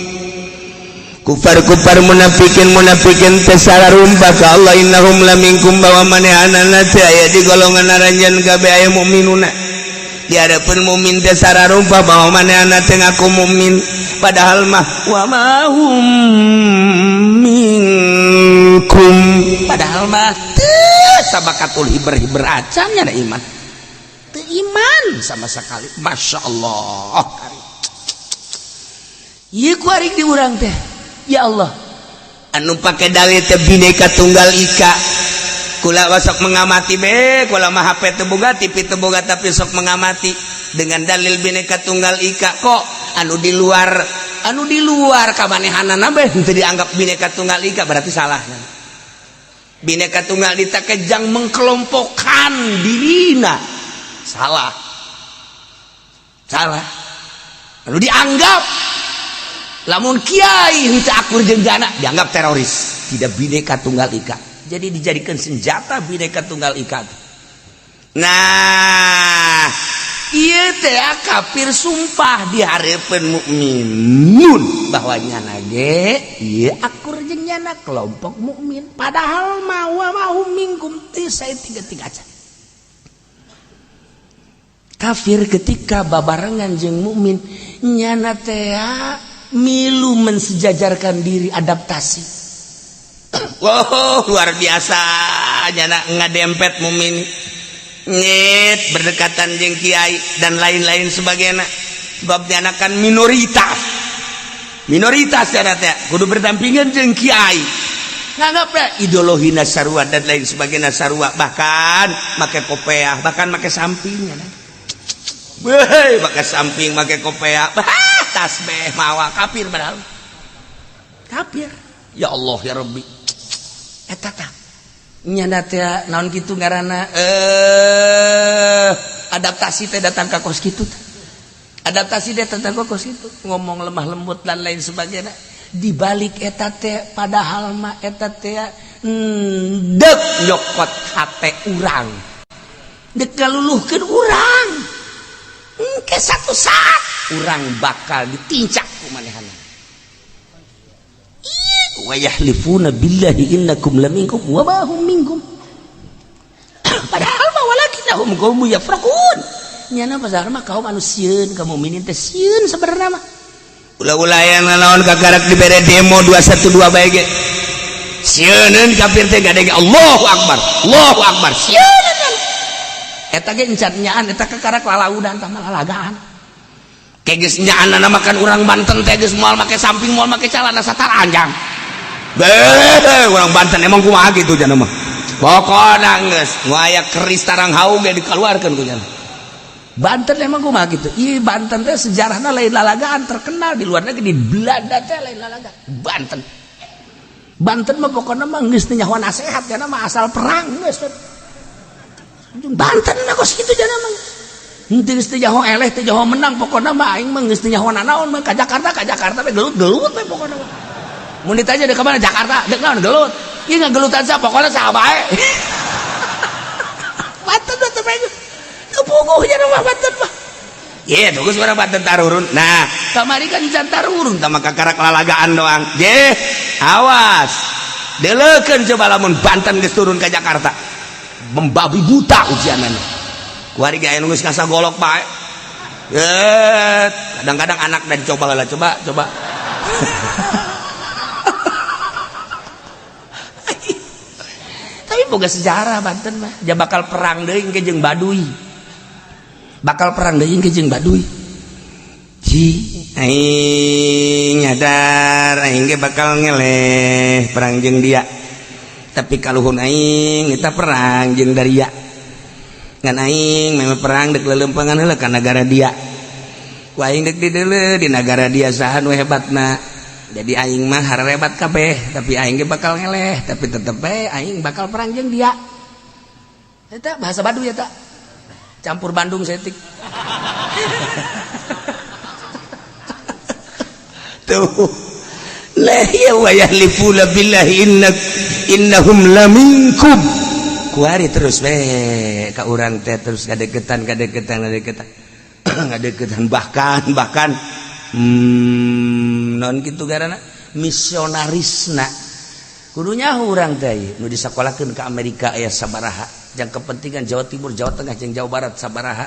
Kufar-kufar munafikin munafikin teh sararumpa ka Allah innahum laminkum bahwa manehanana teh aya di golongan aranjeun kabeh aya mukminuna. Di hadapan mukmin teh sararumpa bahwa manehanana teh ngaku mukmin padahal mah wa ma hum minkum, padahal mah teu sabakatul hiber-hiber acan nya da iman. Teu iman sama sekali. Masya Allah. Ieu ku arik di urang teh. Ya Allah, anu pake dalil teh Bhinneka Tunggal Ika. Kula sok mengamati be, kula mah HP teu boga, TV teu boga, tapi sok mengamati dengan dalil Bhinneka Tunggal Ika kok anu di luar kamanehanana be henteu dianggap Bhinneka Tunggal Ika berarti salah. Bhinneka Tunggal Ika kejang mengkelompokkan dirina. Salah. Salah. Anu dianggap lamun kiai henteu akur jeung jana dianggap teroris, tidak Bhinneka Tunggal Ika. Jadi dijadikan senjata Bhinneka Tunggal Ika. Nah, Ieu teh kafir sumpah di hareupeun mukminun bahwa nyana ge ieu akur jeung nyana kelompok mukmin, padahal mah wa ma hum minkum teu saeutik-eutik acan. Kafir ketika babarengan jeung mukmin nyana teh milu mensejajarkan diri, adaptasi. Wow, luar biasa nyana ngadempet mukmin nyet berdekatan jeung kiai dan lain-lain sebagainya, sebab nyana kan minoritas, minoritas nyana teh kudu berdampingan jeung kiai, nganggap ya ideologi sarua dan lain sebagainya sarua, bahkan make kopeah, bahkan make samping nyana. Weh, make samping, make kopeah, bah, tasbih mawa, kafir padahal. Kafir. Ya Allah ya Rabbi. Eta tah nyana teh naon kitu ngaranna, adaptasi teh datang ka kos kitu teh. Adaptasi teh datang ka kos kitu, ngomong lemah lembut dan lain sebagainya. Di balik eta teh padahal mah eta teh dek nyokot hate urang. Dek ngaluluhkeun urang. Engke satu saat urang bakal ditincak ku manehna. Wa yahlifuna billahi innakum laminkum wa ma hum minkum, padahal mah walakinnahum qaumun yafraqun. Nyana pasal mah kaum anu sieun ka mukminin teh, sieun sebenarnya mah. Ulah-ulah yang naon kakarak dibere demo 212 bae ge sieuneun kafir teh, gade Allahu akbar, Allahu akbar, sieuneun eta ge encan nyaan eta kakarak lalaudan tah mah lalagaan. Kayak geus nyaanna makan urang Banten teh geus moal make samping, moal make calana sataranjang. Beh, urang Banten emang kumaha gitu jana mah. Pokona geus nu aya keris tarang haung ge dikeluarkeun ku jana. Banten emang kumaha gitu. Ih, Banten teh sejarahna lain lalagaan, terkenal di luar negeri, di Belanda teh lain lalagaan. Banten. Banten mah pokona mah geus teu nyaho nasehat jana mah, asal perang geus. Banten mah kos kitu jana mah. Henteu geus teu nyaho eleh, teu nyaho menang, pokona mah aing mah geus teu nyaho nanaon mah ka Jakarta, ka Jakarta we gelut-gelut we pokona mah. Mun ditanya dek ka mana, Jakarta, dek naon, gelut. Ieu ngagelutan sa pokona saha bae. Banten mah teu teu puguh nya mah Banten mah. Ye, bagus urang Banten tarurun. Nah, kamari kan can tarurun tah mah kakarak lalagaan doang. Je, awas. Deleukeun coba lamun Banten geus turun ka Jakarta. Membabi buta ujianana. Kuari ge aya nu geus kasagolok bae. Kadang-kadang anak dan coba lah, coba, coba. Tapi boga sejarah Banten mah, ja bakal perang deui engke jeung Baduy. Bakal perang deui engke jeung Baduy. Ji, aing nyadar aing ge bakal ngeleh perang jeung dia. Tapi kaluhun aing eta perang jeung daria. Ngan aing memang perang dek leuleumpangan heula ka nagara dia. Ku aing dek dideuleu di nagara dia saha nu hebatna. Jadi aing mah harebat kabeh, tapi aing ge bakal ngeleh, tapi tetep bae aing bakal perang jeung dia. Eta bahasa Baduy eta. Campur Bandung setik. Tuh. La ya wa yahlifuna billahi innahum laminkum. Kuari terus we ka urang teh terus ngadeukeutan ngadeukeutan ngadeukeutan. Ngadeukeutan bahkan non gitu karena misionarisna kudunya urang teh nu disakolahkeun ke Amerika aya sabaraha jang kepentingan Jawa Timur, Jawa Tengah jeung Jawa Barat sabaraha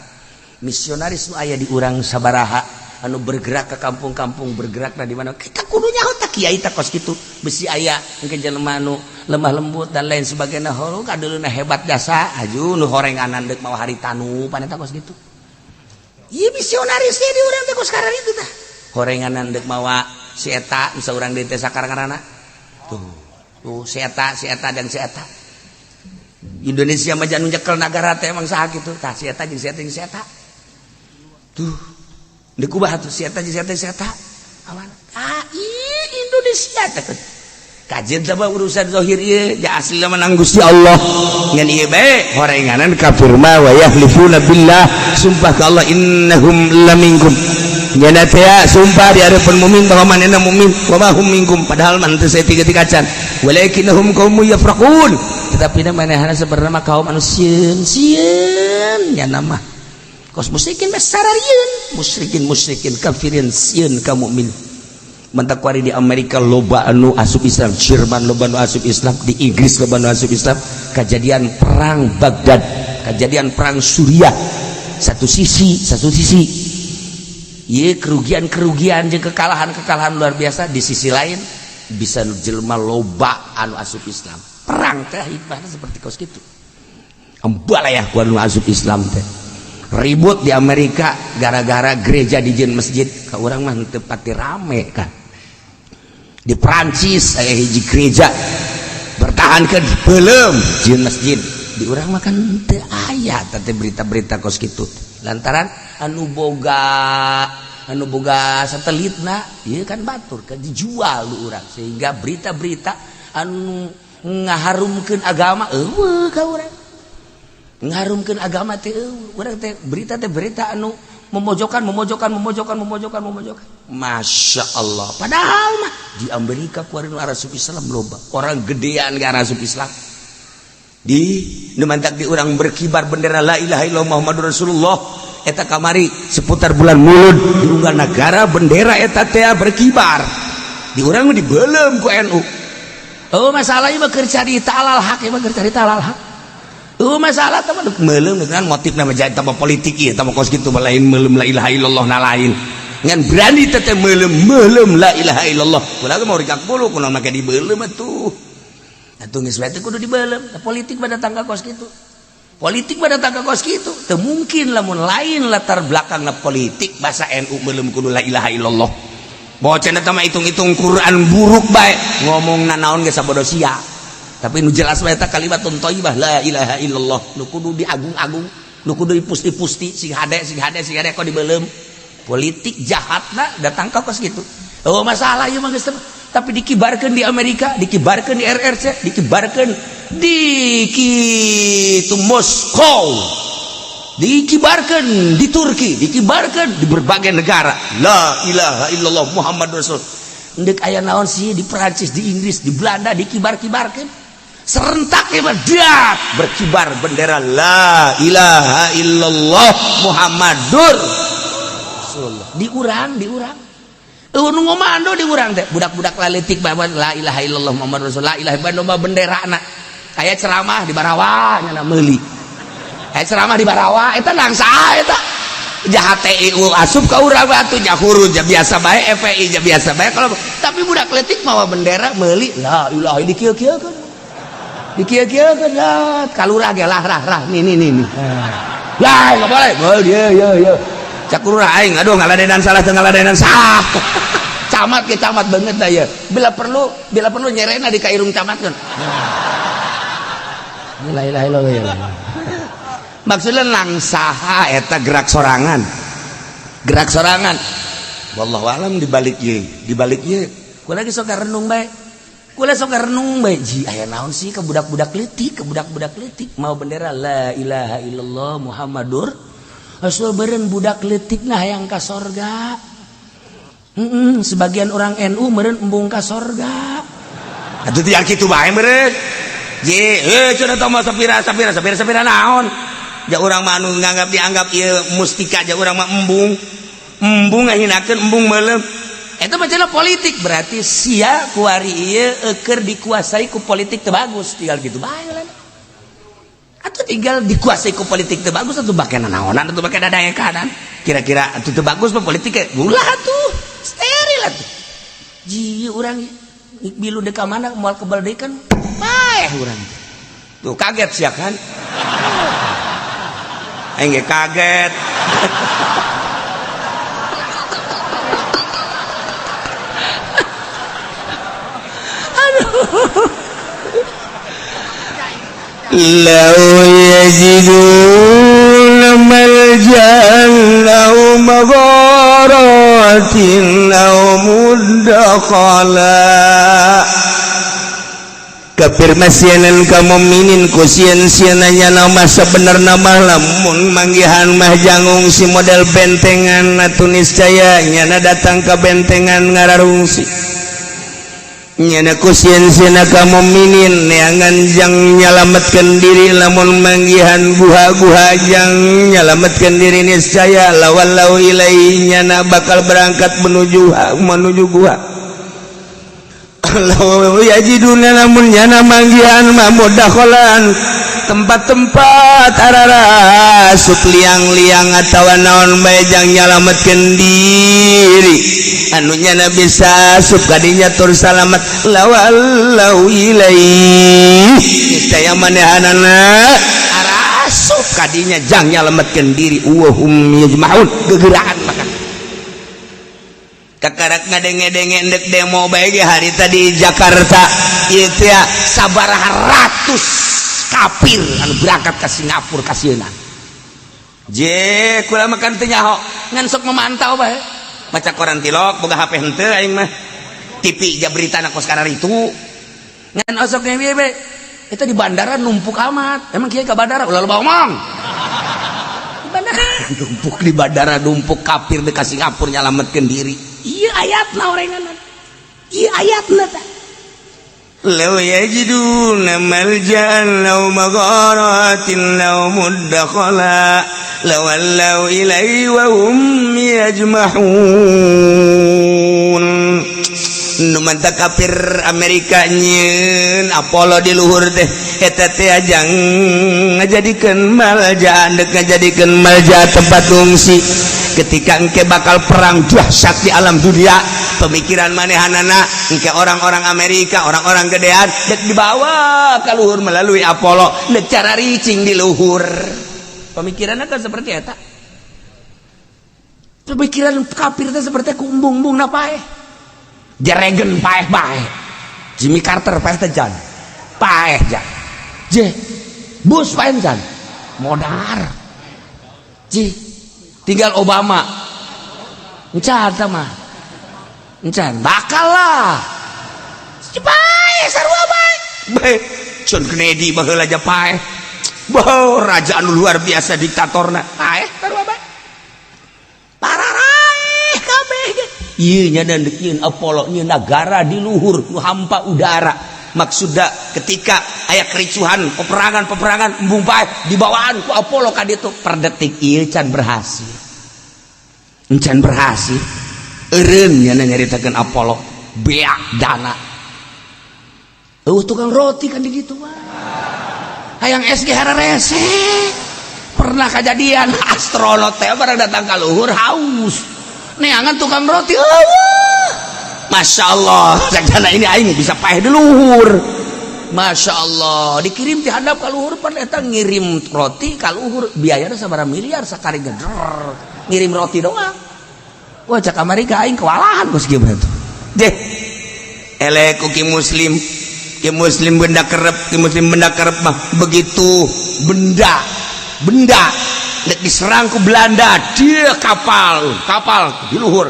misionaris nu aya di urang sabaraha anu bergerak ke kampung-kampung, bergerak di mana kita kudunya tah kiai tah kos kitu besi aya engke jelema nu lemah lembut dan lain sebagainya, holu kadeuleuna hebat jasa aju nu horenganan deuk mawa haritanu paneta kos kitu. Ieu misionaris di urang teh kos kararitu itu tah horenganan dek mawa si eta bisa urang deui teh sakarang-karana tuh tuh si eta, si eta dan si eta. Indonesia mah anu nyekel nagara teh emang saha kitu tah, si eta jeung si eta jeung si eta tuh deuk kumaha tuh, si eta jeung si eta jeung si eta awan ah Indonesia teh kajian sama urusan zahir ieu ja asli menang Gusti Allah ngan ieu bae horenganan kafir mah wa yahlifuna billah sumpah ka Allah innahum laminkum nyana teh sumpah di hadapan mukmin bahwa manehna mukmin wa ma hum minkum padahal man teu saeutik-eutik acan walakinnahum qaumun yafraqun tetapi manehna sebenarnya kaum anu sieun sieun nyana mah. Kos musyrikin mah sararieun, musyrikin musyrikin kafirin sieun ka mukmin. Mentak kuari di Amerika loba anu asup Islam, Jerman loba anu asup Islam, di Inggris loba anu asup Islam. Kejadian perang Baghdad, kejadian perang Suriah, satu sisi ye kerugian-kerugian jeung kekalahan-kekalahan luar biasa, di sisi lain bisa jelma loba anu asup Islam. Perang teh hikmahnya seperti kos gitu. Embalayah ku anu asup Islam teh. Ribut di Amerika gara-gara gereja dijieun masjid, ka urang mah teu pati rame kan. Di Prancis aya hiji gereja bertahankeun belum jieun masjid, di urang mah kan teu aya teh berita-berita kos kitu, lantaran anu boga satelitna ieu kan batur kan dijual lu urang, sehingga berita-berita anu ngaharumkeun agama eueuh ka urang. Ngarumkeun agama teh urang teh berita teh berita anu memojokkan, memojokkan, memojokkan, memojokkan, memojokkan. Masya Allah, padahal mah di Amerika kuari nu asup Islam loba, orang gedean ge asup Islam. Di nu mantak di urang berkibar bendera la ilaha illallah Muhammadur Rasulullah eta kamari seputar bulan Mulud di unggal negara bendera eta teh berkibar, di urang mah dibelem ku NU. Oh, masalah ieu mah keur carita alal hak, ieu mah keur carita alal hak. Oh, masalah teman melem dengan motif nama jadi tambah politik ieu, tambah kos kitu, lain melem la ilaha illallah na lain. Ngan berani teh melem melem la ilaha illallah. Kula mau rikak bulu kunaon make dibelem atuh. Atuh geus bae kudu dibelem. Politik pada tangga kos kitu. Politik pada tangga kos kitu. Teu mungkin lamun lain latar belakangna politik bahasa NU melem kudu la ilaha illallah. Bocah eta mah hitung-hitung Quran buruk bae ngomong naon ge sabodo sia. Tapi nu jelas bae eta kalimatun thayyibah la ilaha illallah nu kudu diagung-agung, nu kudu dipusti-pusti sing hade sing hade sing hade, kok dibelem. Politik jahatna datang ka kos kitu. Oh, masalah ieu mah geus, tapi dikibarkeun di Amerika, dikibarkeun di RRC, dikibarkeun di kitu Moskow, dikibarkeun di Turki, dikibarkeun di berbagai negara la ilaha illallah Muhammad Rasul. Ndek aya naon sih di Perancis, di Inggris, di Belanda dikibar-kibarkeun serentak ya, dak berkibar bendera la ilaha illallah Muhammadur Rasulullah. Di urang, di urang eueuh nu ngomando di urang teh budak-budak laletik bae la ilaha illallah Muhammad Rasul, la ilaha illallah bendera na. Aya ceramah di Barawa nya meuli, aya ceramah di Barawa eta nangsa eta jahat TIU asup ka urang atuh nya huruf ja biasa bae, FPI ja biasa bae kalau, tapi budak letik mawa bendera meuli la ilaha dikieu-kieukeun dikieu-kieukeun ya kalurah ge lah rah rah nih nih nih nih lah enggak boleh boleh ya ya ya cak lurah aing aduh ngaladenan salah teu ngaladenan salah camat ke camat banget dah ya, bila perlu nyerena di kairung camat kan la ilaha illallah. Maksudnya langsaha eta gerak sorangan, gerak sorangan, wallahu alam dibalik ye dibalik ye. Kula lagi sok renung bae, kula sok renung bae ji aya naon sih ke budak-budak leutik, ke budak-budak leutik mau bendera la ilaha illallah Muhammadur Rasul. Beureun budak leutik nah hayang ka sorga. Sebagian orang NU meureun embung ka sorga. Atuh tiang kitu bae meureun. Je, eh cenah teh mah sapira sapira sapira sapira naon? Ja urang mah anu nganggap dianggap ieu mustika, ja urang mah embung. Embung ngahinakeun, embung meuleum. Eta mah cenah politik, berarti sia kuari ieu keur dikuasai ku politik teu bagus, tinggal gitu bae lah. Atau tinggal dikuasai ku politik teu bagus atuh bake nanaonan atuh bake dadaekanan. Kira-kira atuh teu bagus mah politik ulah atuh. Steril atuh. Ji urang bilu deka mana moal kebal deui kan paeh urang. Tuh kaget sia kan? Aing ge kaget. Aduh. لو يجدون ملجأ أو مغارات أو مدخلا. Kafir masieun ka mukminin ku sieun-sieun nama sebenarna mah lamun manggihan mah janggung si model bentengan atuh niscaya nyana datang ka bentengan ngararungsi. Nyana ku sieun-sieunna ka mukminin, neangan jang nyalametkeun diri. Lamun manggihan guha-guha jang nyalametkeun diri, niscaya lawallau ilaihi, nyana bakal berangkat menuju menuju guha. Law yajiduna, lamun nyana manggihan mah mudakhalan, tempat-tempat ararasup, liang-liang atawa naon bae jang nyalametkeun diri anu nyana bisa asup kadinya tur salamet, lawallau ilaihi, niscaya manehanana arasup kadinya jang nyalametkeun diri. Wahum yajmaun, gegerahan. Maka kakarak ngadenge-denge endek demo bae ge hari tadi Jakarta itu ya, sabaraha ratus kafir anu berangkat ke Singapura kasieuna. Je kula makan teu nyaho, ngan sok memantau bae, maca koran tilok, boga HP henteu aing mah, TV ja berita na kos itu ngan osok ge be. Itu di bandara numpuk amat. Emang kiai ke bandara ulah loba omong. Di bandara numpuk, di bandara numpuk kafir dekat Singapura nyalametkeun diri. Iya, ayatna orenganan, iya ayatna tah. لو يجدون ملجأ أو مغارات أو مدخلا لولوا إليه وهم يجمحون. Nu mantap kafir Amerika nyieun Apollo di luhur teh, eta teh ajang ngajadikeun malja, dek ngajadikeun malja, tempat ngungsi ketika engke bakal perang dahsyat di alam dunia. Pemikiran manehanana, engke orang-orang Amerika, orang-orang gedean dek dibawa ke luhur melalui Apollo, dek cara ricing di luhur. Pemikirannya kan seperti eta. Pemikiran kafir teh seperti kumbung-bung na paeh. Reagan paeh bae, Jimmy Carter paeh teh jan, paeh jan. Je Bush paeh jan, modar. Ji tinggal Obama encan sama encan bakal lah. Paeh sarua bae bae. John Kennedy baheula aja paeh. Bah, raja anu luar biasa diktatorna paeh sarua bae. Pararaeh kabeh ge. Ieu nya dan dek nyieun Apollo, nyieun negara di luhur nu hampa udara. Maksudna ketika aya kericuhan, peperangan-peperangan, embung paeh dibawaan ku Apollo ka ditu. Per detik ieu can berhasil. Can berhasil. Eureun nya nyaritakeun Apollo beak dana. Eueuh tukang roti kan di ditu mah. Hayang SG hararese. Pernah kejadian astronot teh barang datang ka luhur haus. Neangan tukang roti eueuh. Masya Allah, sajana ini aing bisa paeh di luhur. Masya Allah, dikirim ti handap ka luhur pan eta ngirim roti ka luhur biayana sabaraha miliar sakali geder. Ngirim roti doang. Wah, cak Amerika, aing kewalahan kos kieu tuh. Deh. Elek ku ki muslim. Ki muslim benda kerep, ki muslim benda kerep mah begitu benda benda dek diserang ku Belanda, dia kapal kapal di luhur,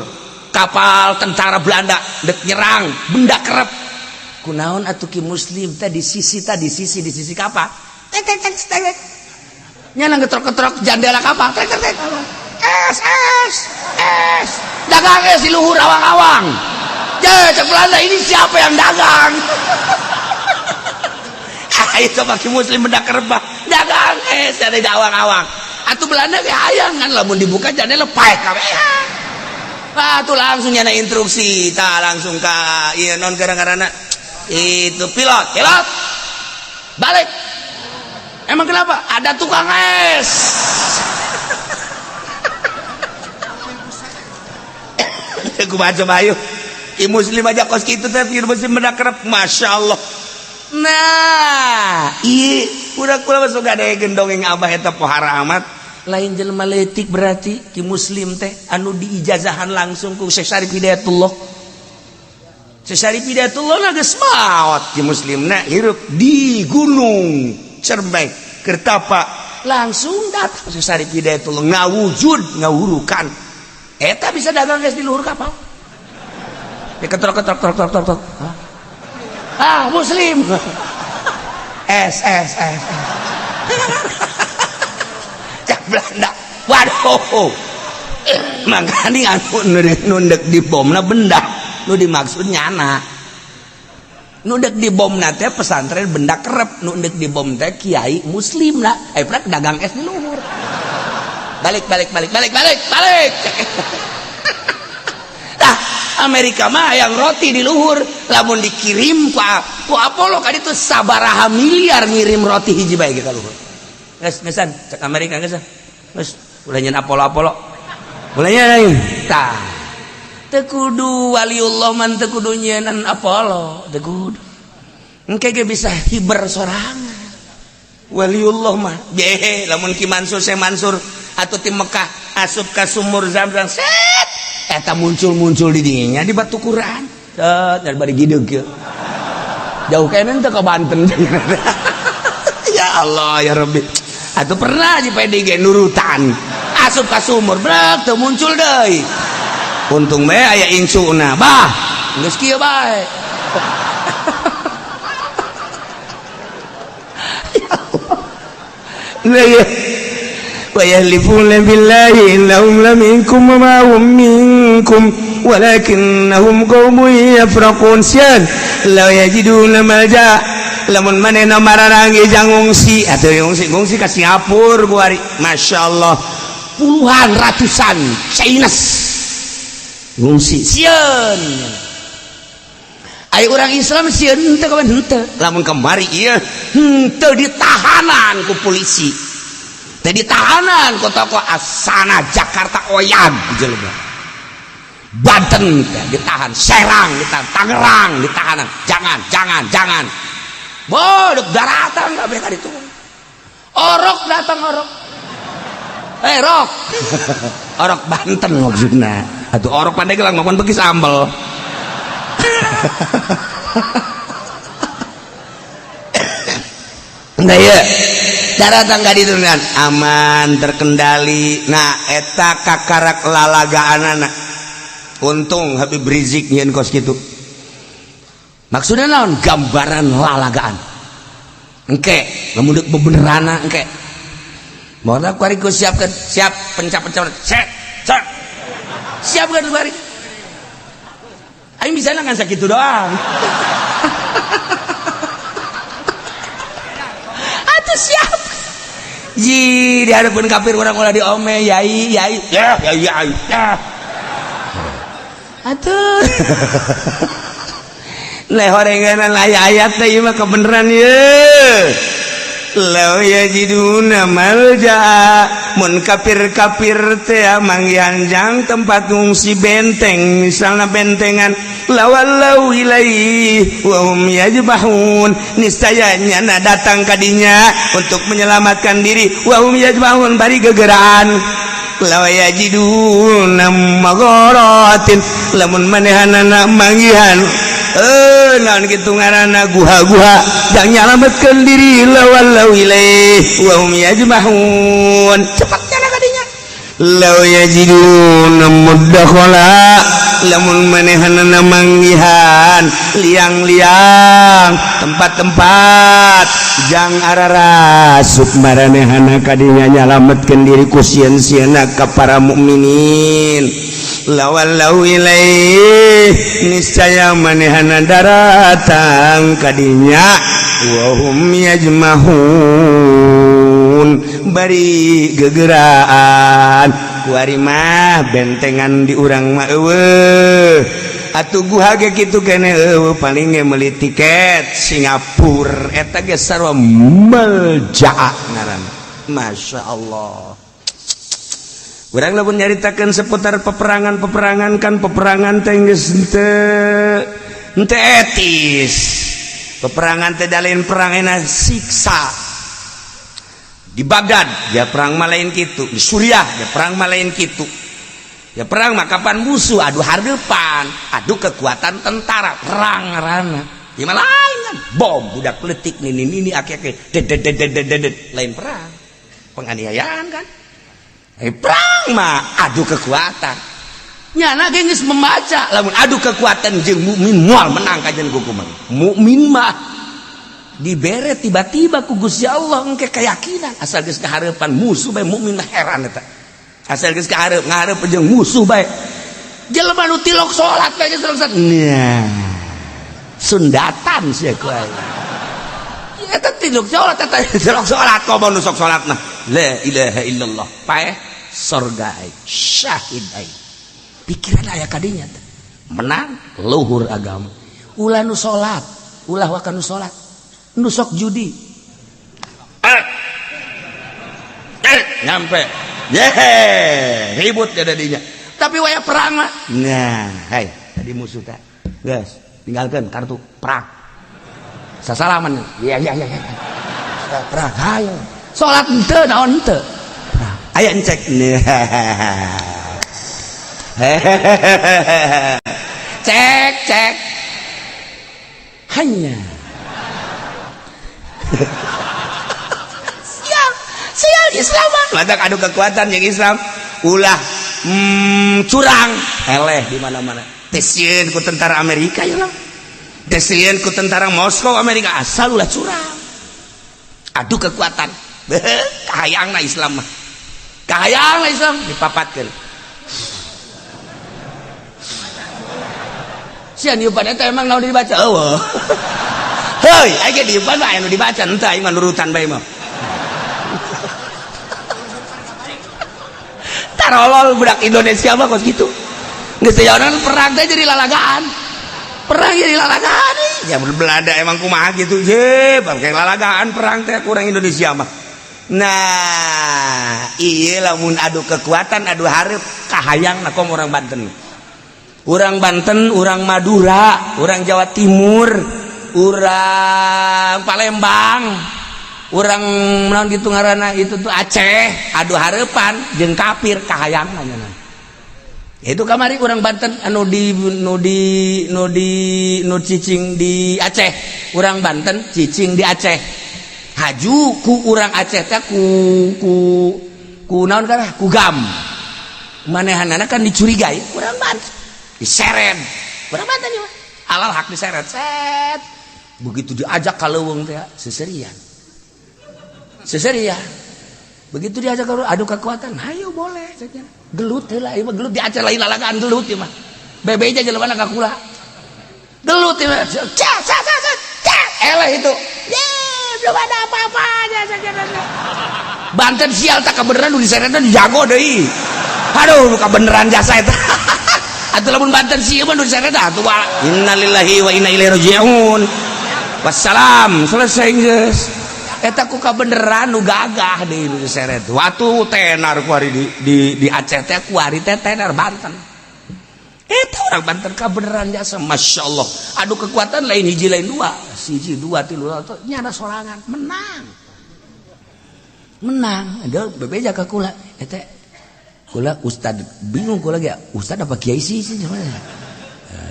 kapal tentara Belanda dek nyerang benda kerep. Kunaon atuh ki muslim teh di sisi tadi sisi di sisi kapal tek tek tek tek nyana ngetrok-ketrok jendela kapal, tek tek tek, es es es, dagang es di luhur awang-awang. Ya, cek Belanda, ini siapa yang dagang? Ayo coba ki muslim benda kerep dagang es dari awang-awang. Atuh Belanda ge hayang kan, lamun dibuka jendela paeh kabeh. Ah, tuh langsung nyana instruksi, tah langsung ka ieu non gara-garana itu pilot, pilot balik. Emang kenapa? Ada tukang es. Aku baca bayu. I muslim aja kos kitu teh, muslim benda kerep, masya Allah. Nah, iya, udah kula masuk ada gendong yang abah eta pohara amat. Lain jelema leutik berarti ki muslim teh anu diijazahan langsung ku Syekh Syarif Hidayatullah. Syekh Syarif Hidayatullah na geus maot, ki muslimna hirup di Gunung Cermai Kertapa, langsung datang Syekh Syarif Hidayatullah ngawujud ngawurukan eta bisa dagang geus di luhur kapal. Ya ketrok ketrok trok trok trok trok. Ah, muslim. S S S. Cak Belanda. Waduh. Makanya anu nundek di bomna benda nu dimaksud nyana. Nu dek dibom na teh pesantren benda kerep, nu dek dibom teh kiai muslim lah. Eh, prak dagang es di luhur. Balik balik balik balik balik balik. Tah, Amerika mah yang roti di luhur, lamun dikirim ku Apollo ka ditu sabaraha miliar ngirim roti hiji bae ka luhur. Geus geusan cek Amerika geus. Geus ulah nyeun Apollo-Apollo. Ulah nyeun. Tah. Teu kudu waliullah man teu kudu nyieun Apollo, teu kudu. Engke ge bisa hiber sorangan. Waliullah mah behe lamun Ki Mansur, Syekh Mansur atau ti Mekah asup ka sumur Zamzam, set eta muncul-muncul di dinya di batu Quran. Set dari bari gideug kieu. Jauh kene teh ka Banten. Ya Allah ya Rabbi. Atuh pernah di PDG nurutan. Asup ka sumur, brek teu muncul deui. Untung bae aya incuna. Bah, geus kieu bae. Ya Allah. Lah wa yahlifuna billahi innahum laminkum wa ma hum minkum walakinnahum qaumun yafraqun. Syan la yajiduna malja, lamun manehna mararangi jang ngungsi atuh ngungsi ka Singapura kuari. Masyaallah, puluhan ratusan Chinese ngungsi sieun. Ai urang Islam sieun henteu kawan henteu. Lamun kamari ieu henteu ditahanan ku polisi, teh ditahanan ku tokoh asana Jakarta oyag jelema. Banten teh ditahan, Serang ditahan, Tangerang ditahanan. Jangan jangan jangan. Bodok daratan kabeh ka ditu. Orok datang orok. Eh rok. Orok Banten maksudna. Atuh orok Pandeglang makan beki sambel. Nah ya, daratan ka ditu kan aman terkendali. Nah eta kakarak lalagaanana. Untung Habib Rizik nyieun kos kitu. Maksudnya naon? Gambaran lalagaan. Engke, lamun deuk bebenerana engke. Moal kuari ku siapkeun, siap pencap-pencap. Set, set. Siapkeun kuari. Aing bisa ngan sakitu doang. Atuh siap. Ji di hadapan kafir urang ulah diome yai yai ya yai yai. Ya. Atuh. Lehorenganan ayat-ayat teh ieu mah kebeneran ye. Law yajiduna malja, mun kafir-kafir teh manggihan jang tempat ngungsi benteng, misalna bentengan, lawallau ilaihi wa hum yajbahun, niscaya nyana datang kadinya untuk menyelamatkan diri, wa hum yajbahun bari gegeraan. Law yajiduna magharatin, lamun manehanana manggihan naon kitu ngaranna guha-guha jang nyalametkeun diri, lawallau ilaih wa hum yajmahun, cepat nyana kadinya. Law yajiduna mudakhala, lamun manehanana manggihan liang-liang tempat-tempat jang ararasup maranehana kadinya nyalametkeun diri ku sieun-sieunna ka para mukminin. Lawallau ilaih, niscaya manehana daratang kadinya, wa hum yajmahun bari gegeraan. Kuari mah bentengan di urang mah eueuh atuh guha ge kitu kene eueuh, paling ge meuli tiket Singapura eta ge sarua meljaa ngaranna. Masya Allah. Urang lamun nyaritakeun seputar peperangan-peperangan kan peperangan teh geus henteu etis. Peperangan teh lain perang enak siksa. Di Baghdad dia perang mah lain kitu, di Suriah dia perang mah lain kitu. Ya perang mah kapan musuh adu hareupan, adu kekuatan tentara, perang ngaranna. Ieu mah lain kan, bom budak leutik nini nini aki-aki dedet lain perang. Penganiayaan kan. Perang mah adu kekuatan. Nyana ge geus membaca lamun adu kekuatan jeung mukmin moal menang kajian ku kumaha. Mukmin mah dibere tiba-tiba ku Gusti Allah engke keyakinan asal geus kahareupan musuh bae mukmin mah heran eta. Asal geus kahareup ngahareup jeung musuh bae. Jelema nu tilok salat bae geus salat. Nah. Sundatan sia ku aing. Eta tiluk salat, eta tiluk salat, komo nu sok salat mah. La ilaha illallah. Paeh sorga aing, syahid aing. Pikiran aya kadinya teh. Menang luhur agama. Ulah nu salat, ulah waka nu salat. Nu sok judi. Eh. Eh, nyampe. Yehe, ribut ya dadinya. Tapi waya perang mah. Nah, hai, tadi musuh teh. Guys, tinggalkan kartu perang. Sasalaman. Iya. Ya. Perang, hayo. Salat henteu naon henteu. Perang. Aya encek. Hehehe. Cek, cek. Hanya. Sial, sial Islam mah. Matak adu kekuatan yang Islam ulah curang eleh di mana-mana. Teu sieun ku tentara Amerika ya lah. Teu sieun ku tentara Moskow Amerika asal ulah curang. Adu kekuatan. Kahayangna Islam mah. Kahayangna Islam dipapatkeun. Sia niupan eta emang naon dibaca eueuh. Heuy, aya diupan mah aya nu dibaca henteu aing mah nurutan bae mah. Tarolol budak Indonesia mah kos kitu. Geus teu perang teh jadi lalagaan. Perang jadi lalagaan. Ya Belanda emang kumaha gitu je, bangke lalagaan perang teh kurang Indonesia mah. Nah, iya lamun adu kekuatan adu hareup kahayang na kom orang Banten. Orang Banten, orang Madura, orang Jawa Timur, orang Palembang, orang naon gitu ngaranna itu tuh Aceh, adu hareupan jeung kafir kahayang nya. Itu kamari orang Banten anu di nu di nu di nu cicing di Aceh, orang Banten cicing di Aceh. Haju ku urang Aceh teh ku ku ku naon kana ku gam. Manehanana kan dicurigai urang Banten. Diseret. Urang Banten ieu mah. Alal hak diseret. Set. Begitu diajak ka leuweung teh seserian. Seserian. Begitu diajak ke adu kekuatan, hayo boleh saja. Gelut heula ieu mah gelut di Aceh lain lalagaan gelut ieu mah. Bebe aja jelema ka kula. Gelut ieu mah. Ca ca ca ca. Eleh itu. Ye, belum ada apa-apanya saja. Banten sial tak kebeneran nu diseretna jago deui. Aduh, nu kabeneran jasa eta. Atuh lamun Banten sieun mah nu diseretna atuh innalillahi wa inna ilaihi raji'un. Wassalam, selesai geus. Eta ku kabeneran nu gagah deui nu diseret. Waktu tenar kuari di Aceh teh kuari teh tenar Banten. Eta orang Banten kabeneran jasa, Masya Allah. Adu kekuatan lain hiji lain dua, siji dua tilu nyana sorangan menang. Menang, ada bebeja ka kula. Eta kula ustad bingung kula ge, ustad apa kiai sih sih cuman.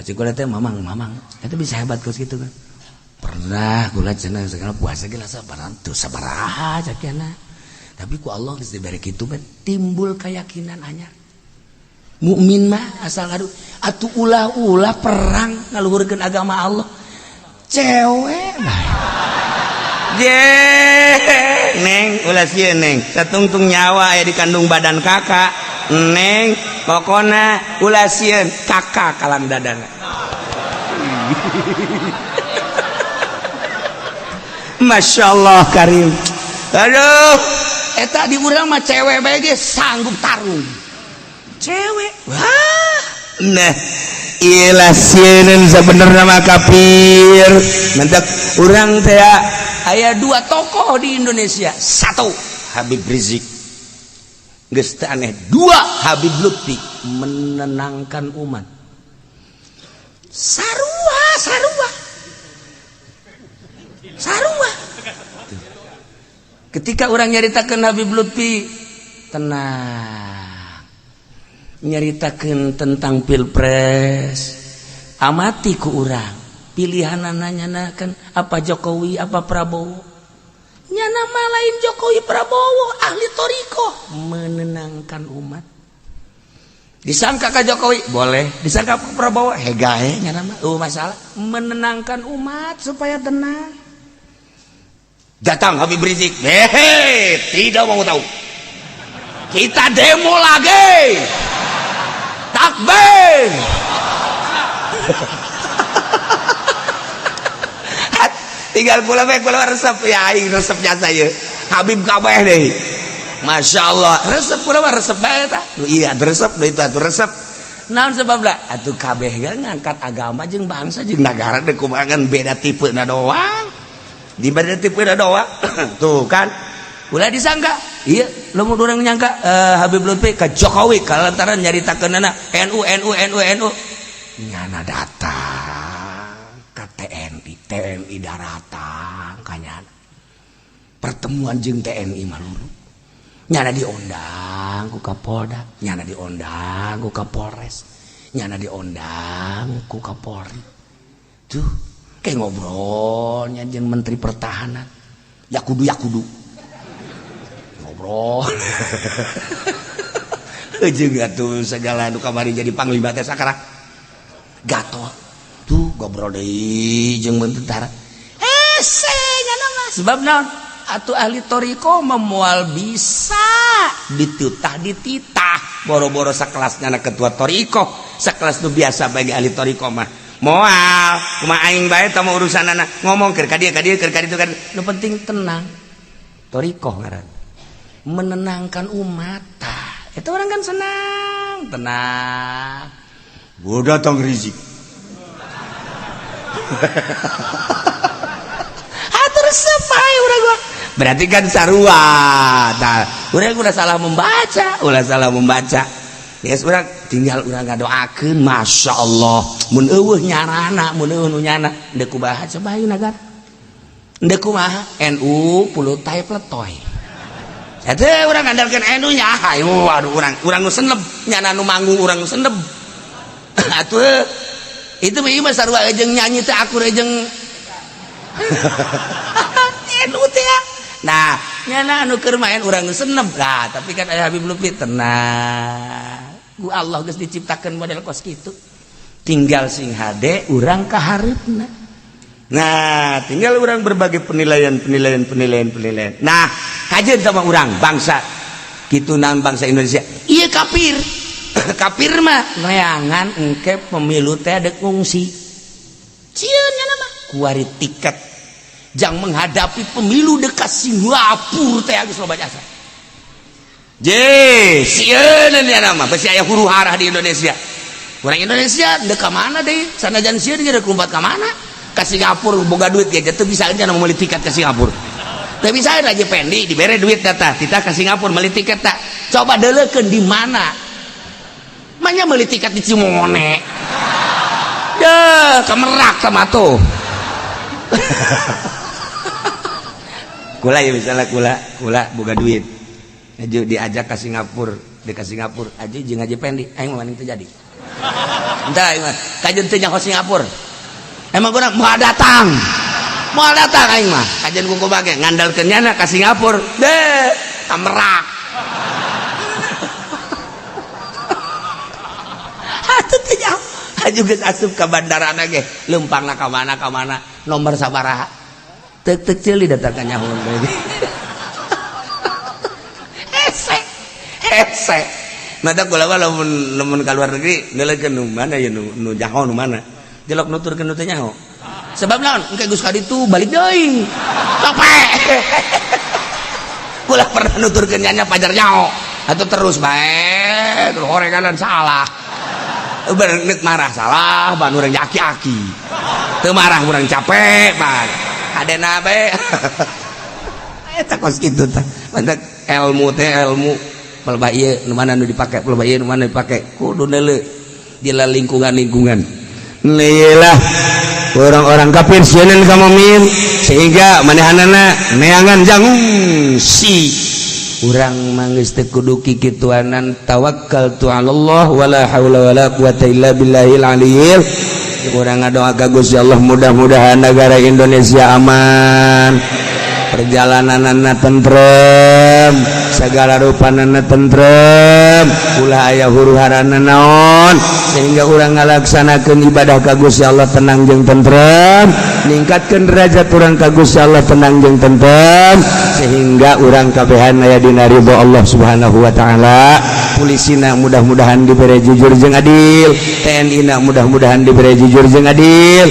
Cik kula teh mamang mamang, eta bisa hebat kos gitu kan. Pernah kula cenah segala puasa ge sabaran teu sabaraha cakena. Tapi ku Allah geus dibere kitu mah timbul keyakinan anyar. Mukmin mah asal adu atuh ulah-ulah perang ngaluhurkeun agama Allah. Cewek bae. Je, neng ulah sieun neng, satungtung nyawa aya di kandung badan kakak. Neng, pokona ulah sieun kakak kalang dadana. Masya Allah Karim. Aduh, eta di urang mah cewek bae ge sanggup tarung. Cewek. Wah. Nah, ilah sieun sebenarnya mah kafir. Mentak urang teh aya dua tokoh di Indonesia. Satu, Habib Rizik. Geus teu aneh. Dua, Habib Lutfi menenangkan umat. Sarua, sarua. Sarua. Ketika orang nyaritakeun Habib Lutfi tenang. Nyaritakeun tentang pilpres, amati ku urang. Pilihanana nyana kan apa Jokowi apa Prabowo. Nyana mah lain Jokowi Prabowo, ahli toriko menenangkan umat. Disangka ka Jokowi boleh, disangka ka Prabowo hegae nyana mah masalah menenangkan umat supaya tenang. Datang Habib Rizik, hehe, tidak mau tahu. Kita demo lagi. Takbir. Tinggal kula bae, kula resep ya, aing resep jasa ieu. Habib kabeh deui. Masya Allah, resep kula mah, resep bae tah. Iya, resep deui atuh, resep. Naon sebabna? Atuh kabeh ge ngangkat agama jeung bangsa jeung negara, deuk kumaha beda tipe na doang. Di beda tipe na doang. Tuh kan. Ulah disangka. Iya, lamun urang nyangka Habib Lutfi ka Jokowi kalantaran nyaritakeunana NU NU NU NU. Nyana datang ka TNI, TNI daratang kanyana. Pertemuan jeung TNI malulu. Nyana diondang ku Kapolda, nyana diondang ku Kapolres, nyana diondang ku Kapolri. Tuh, kayak ngobrolnya jeung Menteri Pertahanan. Ya kudu, ya kudu. Ngobrol. Jeung atuh segala nu kamari jadi panglima teh sakarang. Gatot. Tuh ngobrol deui jeung tentara. Hese nyana mah sebab naon? Atuh ahli thoriqoh memual bisa ditutah dititah boro-boro sakelasnya anak ketua thoriqoh, sakelas nu biasa bagi ahli thoriqoh mah moal. Kumaha aing bae tah mah urusan anak ngomong keur ka dieu, ka dieu, keur ka ditu kan, nu penting tenang. Thoriqoh ngaran menenangkan umat. Tah itu orang kan senang, tenang. Gua datang Rizik. Atur sepai urang gua. Berarti kan sarua. Tah, urang udah salah membaca, ulah salah membaca. Ya, urang tinggal urang ngadoakeun, Masya Allah. Mun eueuh nyarana, mun eueuh nu nyana, deuk kumaha coba ieu nagara? Deuk kumaha? NU puluh tae pletoy. Eta urang ngandalkeun NU nya, hayu waduh, urang urang nu seneb, nyana nu manggung urang nu seneb. Atuh itu mah ieu mah sarua jeung nyanyi teh akur jeung NU teh. Nah, nyana anu keur main urang nu seneb. Nah, tapi kan aya Habib Lutfi tenang. Ku Allah geus diciptakeun model kos kitu. Tinggal sing hade urang ka hareupna. Nah, tinggal orang berbagai penilaian, penilaian, penilaian, penilaian. Nah, kajeun sama urang bangsa kitu naon bangsa Indonesia. Iya kafir. Kafir mah neangan engke pemilu teh dek ngungsi. Sieun nya mah kuari tiket jang menghadapi pemilu dekat Singapura teh geus loba jasa. Je, sieun nya mah besi aya huru hara di Indonesia. Orang Indonesia dek ka mana deui? Sanajan sieun ge dek lompat ka mana? Ka Singapura boga duit ge teu bisa aja meuli tiket ke Singapura. Teu bisa aja Pendi dibere duit data, kita ke Singapura meuli tiket tak. Coba deuleukeun di mana? Manya meuli tiket di Cimone. Deh, ke Merak sama tuh. Kula ya misalnya kula, kula boga duit. Aju diajak ke Singapura, di ke Singapura, aju jeung Haji Pendi, aing mah teu jadi. Entah aing mah, kajeun teu nyaho Singapura. Emang kurang mau datang. Mau datang aing mah. Kajeun ku bage ngandalkeun nyana ka Singapura. Deh, ka Merak. Atuh teu nyaho. Aju geus asup ka bandara ge, leumpangna ka mana ka mana, nomor sabaraha. Tek tek ceuli datang ka nyaho deui. Hese. Hese. Mata kula mah lamun lamun ka luar negeri neuleukeun nu mana ya nu nu nyaho nu mana. Jelok nuturkeun nu teu nyaho. Sebab naon? Engke geus ka ditu balik deui. Capek. Kula pernah nuturkeun nya pajar nyaho. Atuh terus bae, terus horeganan salah. Bener marah salah, ban urang aki-aki. Teu marah urang capek, ban. Hadena bae. Eta kos kitu tah. Mantak ilmu teh ilmu pelbah ieu nu mana nu dipake, pelbah ieu nu mana dipake. Kudu neuleu di lingkungan-lingkungan. Lah orang-orang kafir sieun ka mukmin sehingga manehanana neangan jangung si urang mah geus teu kudu kikituanan, tawakal tu Allah wala haula wala quwata illa billahil aliyil. Urang ngadoa ka Gusti Allah, mudah-mudahan negara Indonesia aman, perjalananana tentrem, Segala rupanana tentrem, ulah aya huru-hara naon, sehingga urang ngalaksanakeun ibadah ka Gusti Allah tenang jeung tentrem, ningkatkeun derajat urang ka Gusti Allah tenang jeung tentrem, sehingga urang kabehan aya dina ridho Allah Subhanahu wa taala. Polisina mudah-mudahan diberi jujur jeung adil, TNI na mudah-mudahan diberi jujur jeung adil,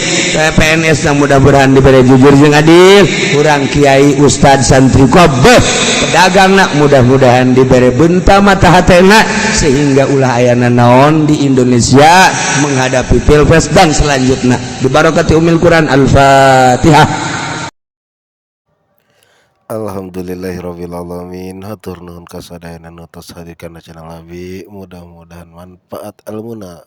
PNS na mudah-mudahan diberi jujur jeung adil, urang kiai, ustad, santri, kabeh, pedagang na mudah-mudahan diberi benta mata hatena, sehingga ulah ayana naon di Indonesia menghadapi pilpres dan selanjutnya. Bibarokati umil Quran. Al-Fatihah. Alhamdulillahirabbil alamin. Hatur nuhun ka sadayana nu tos hadir kana channel abi. Mudah-mudahan manfaat ilmuna.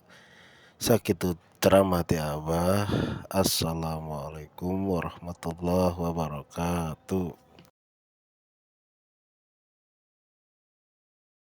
Sakitu ceramah ti Abah. Assalamualaikum warahmatullahi wabarakatuh.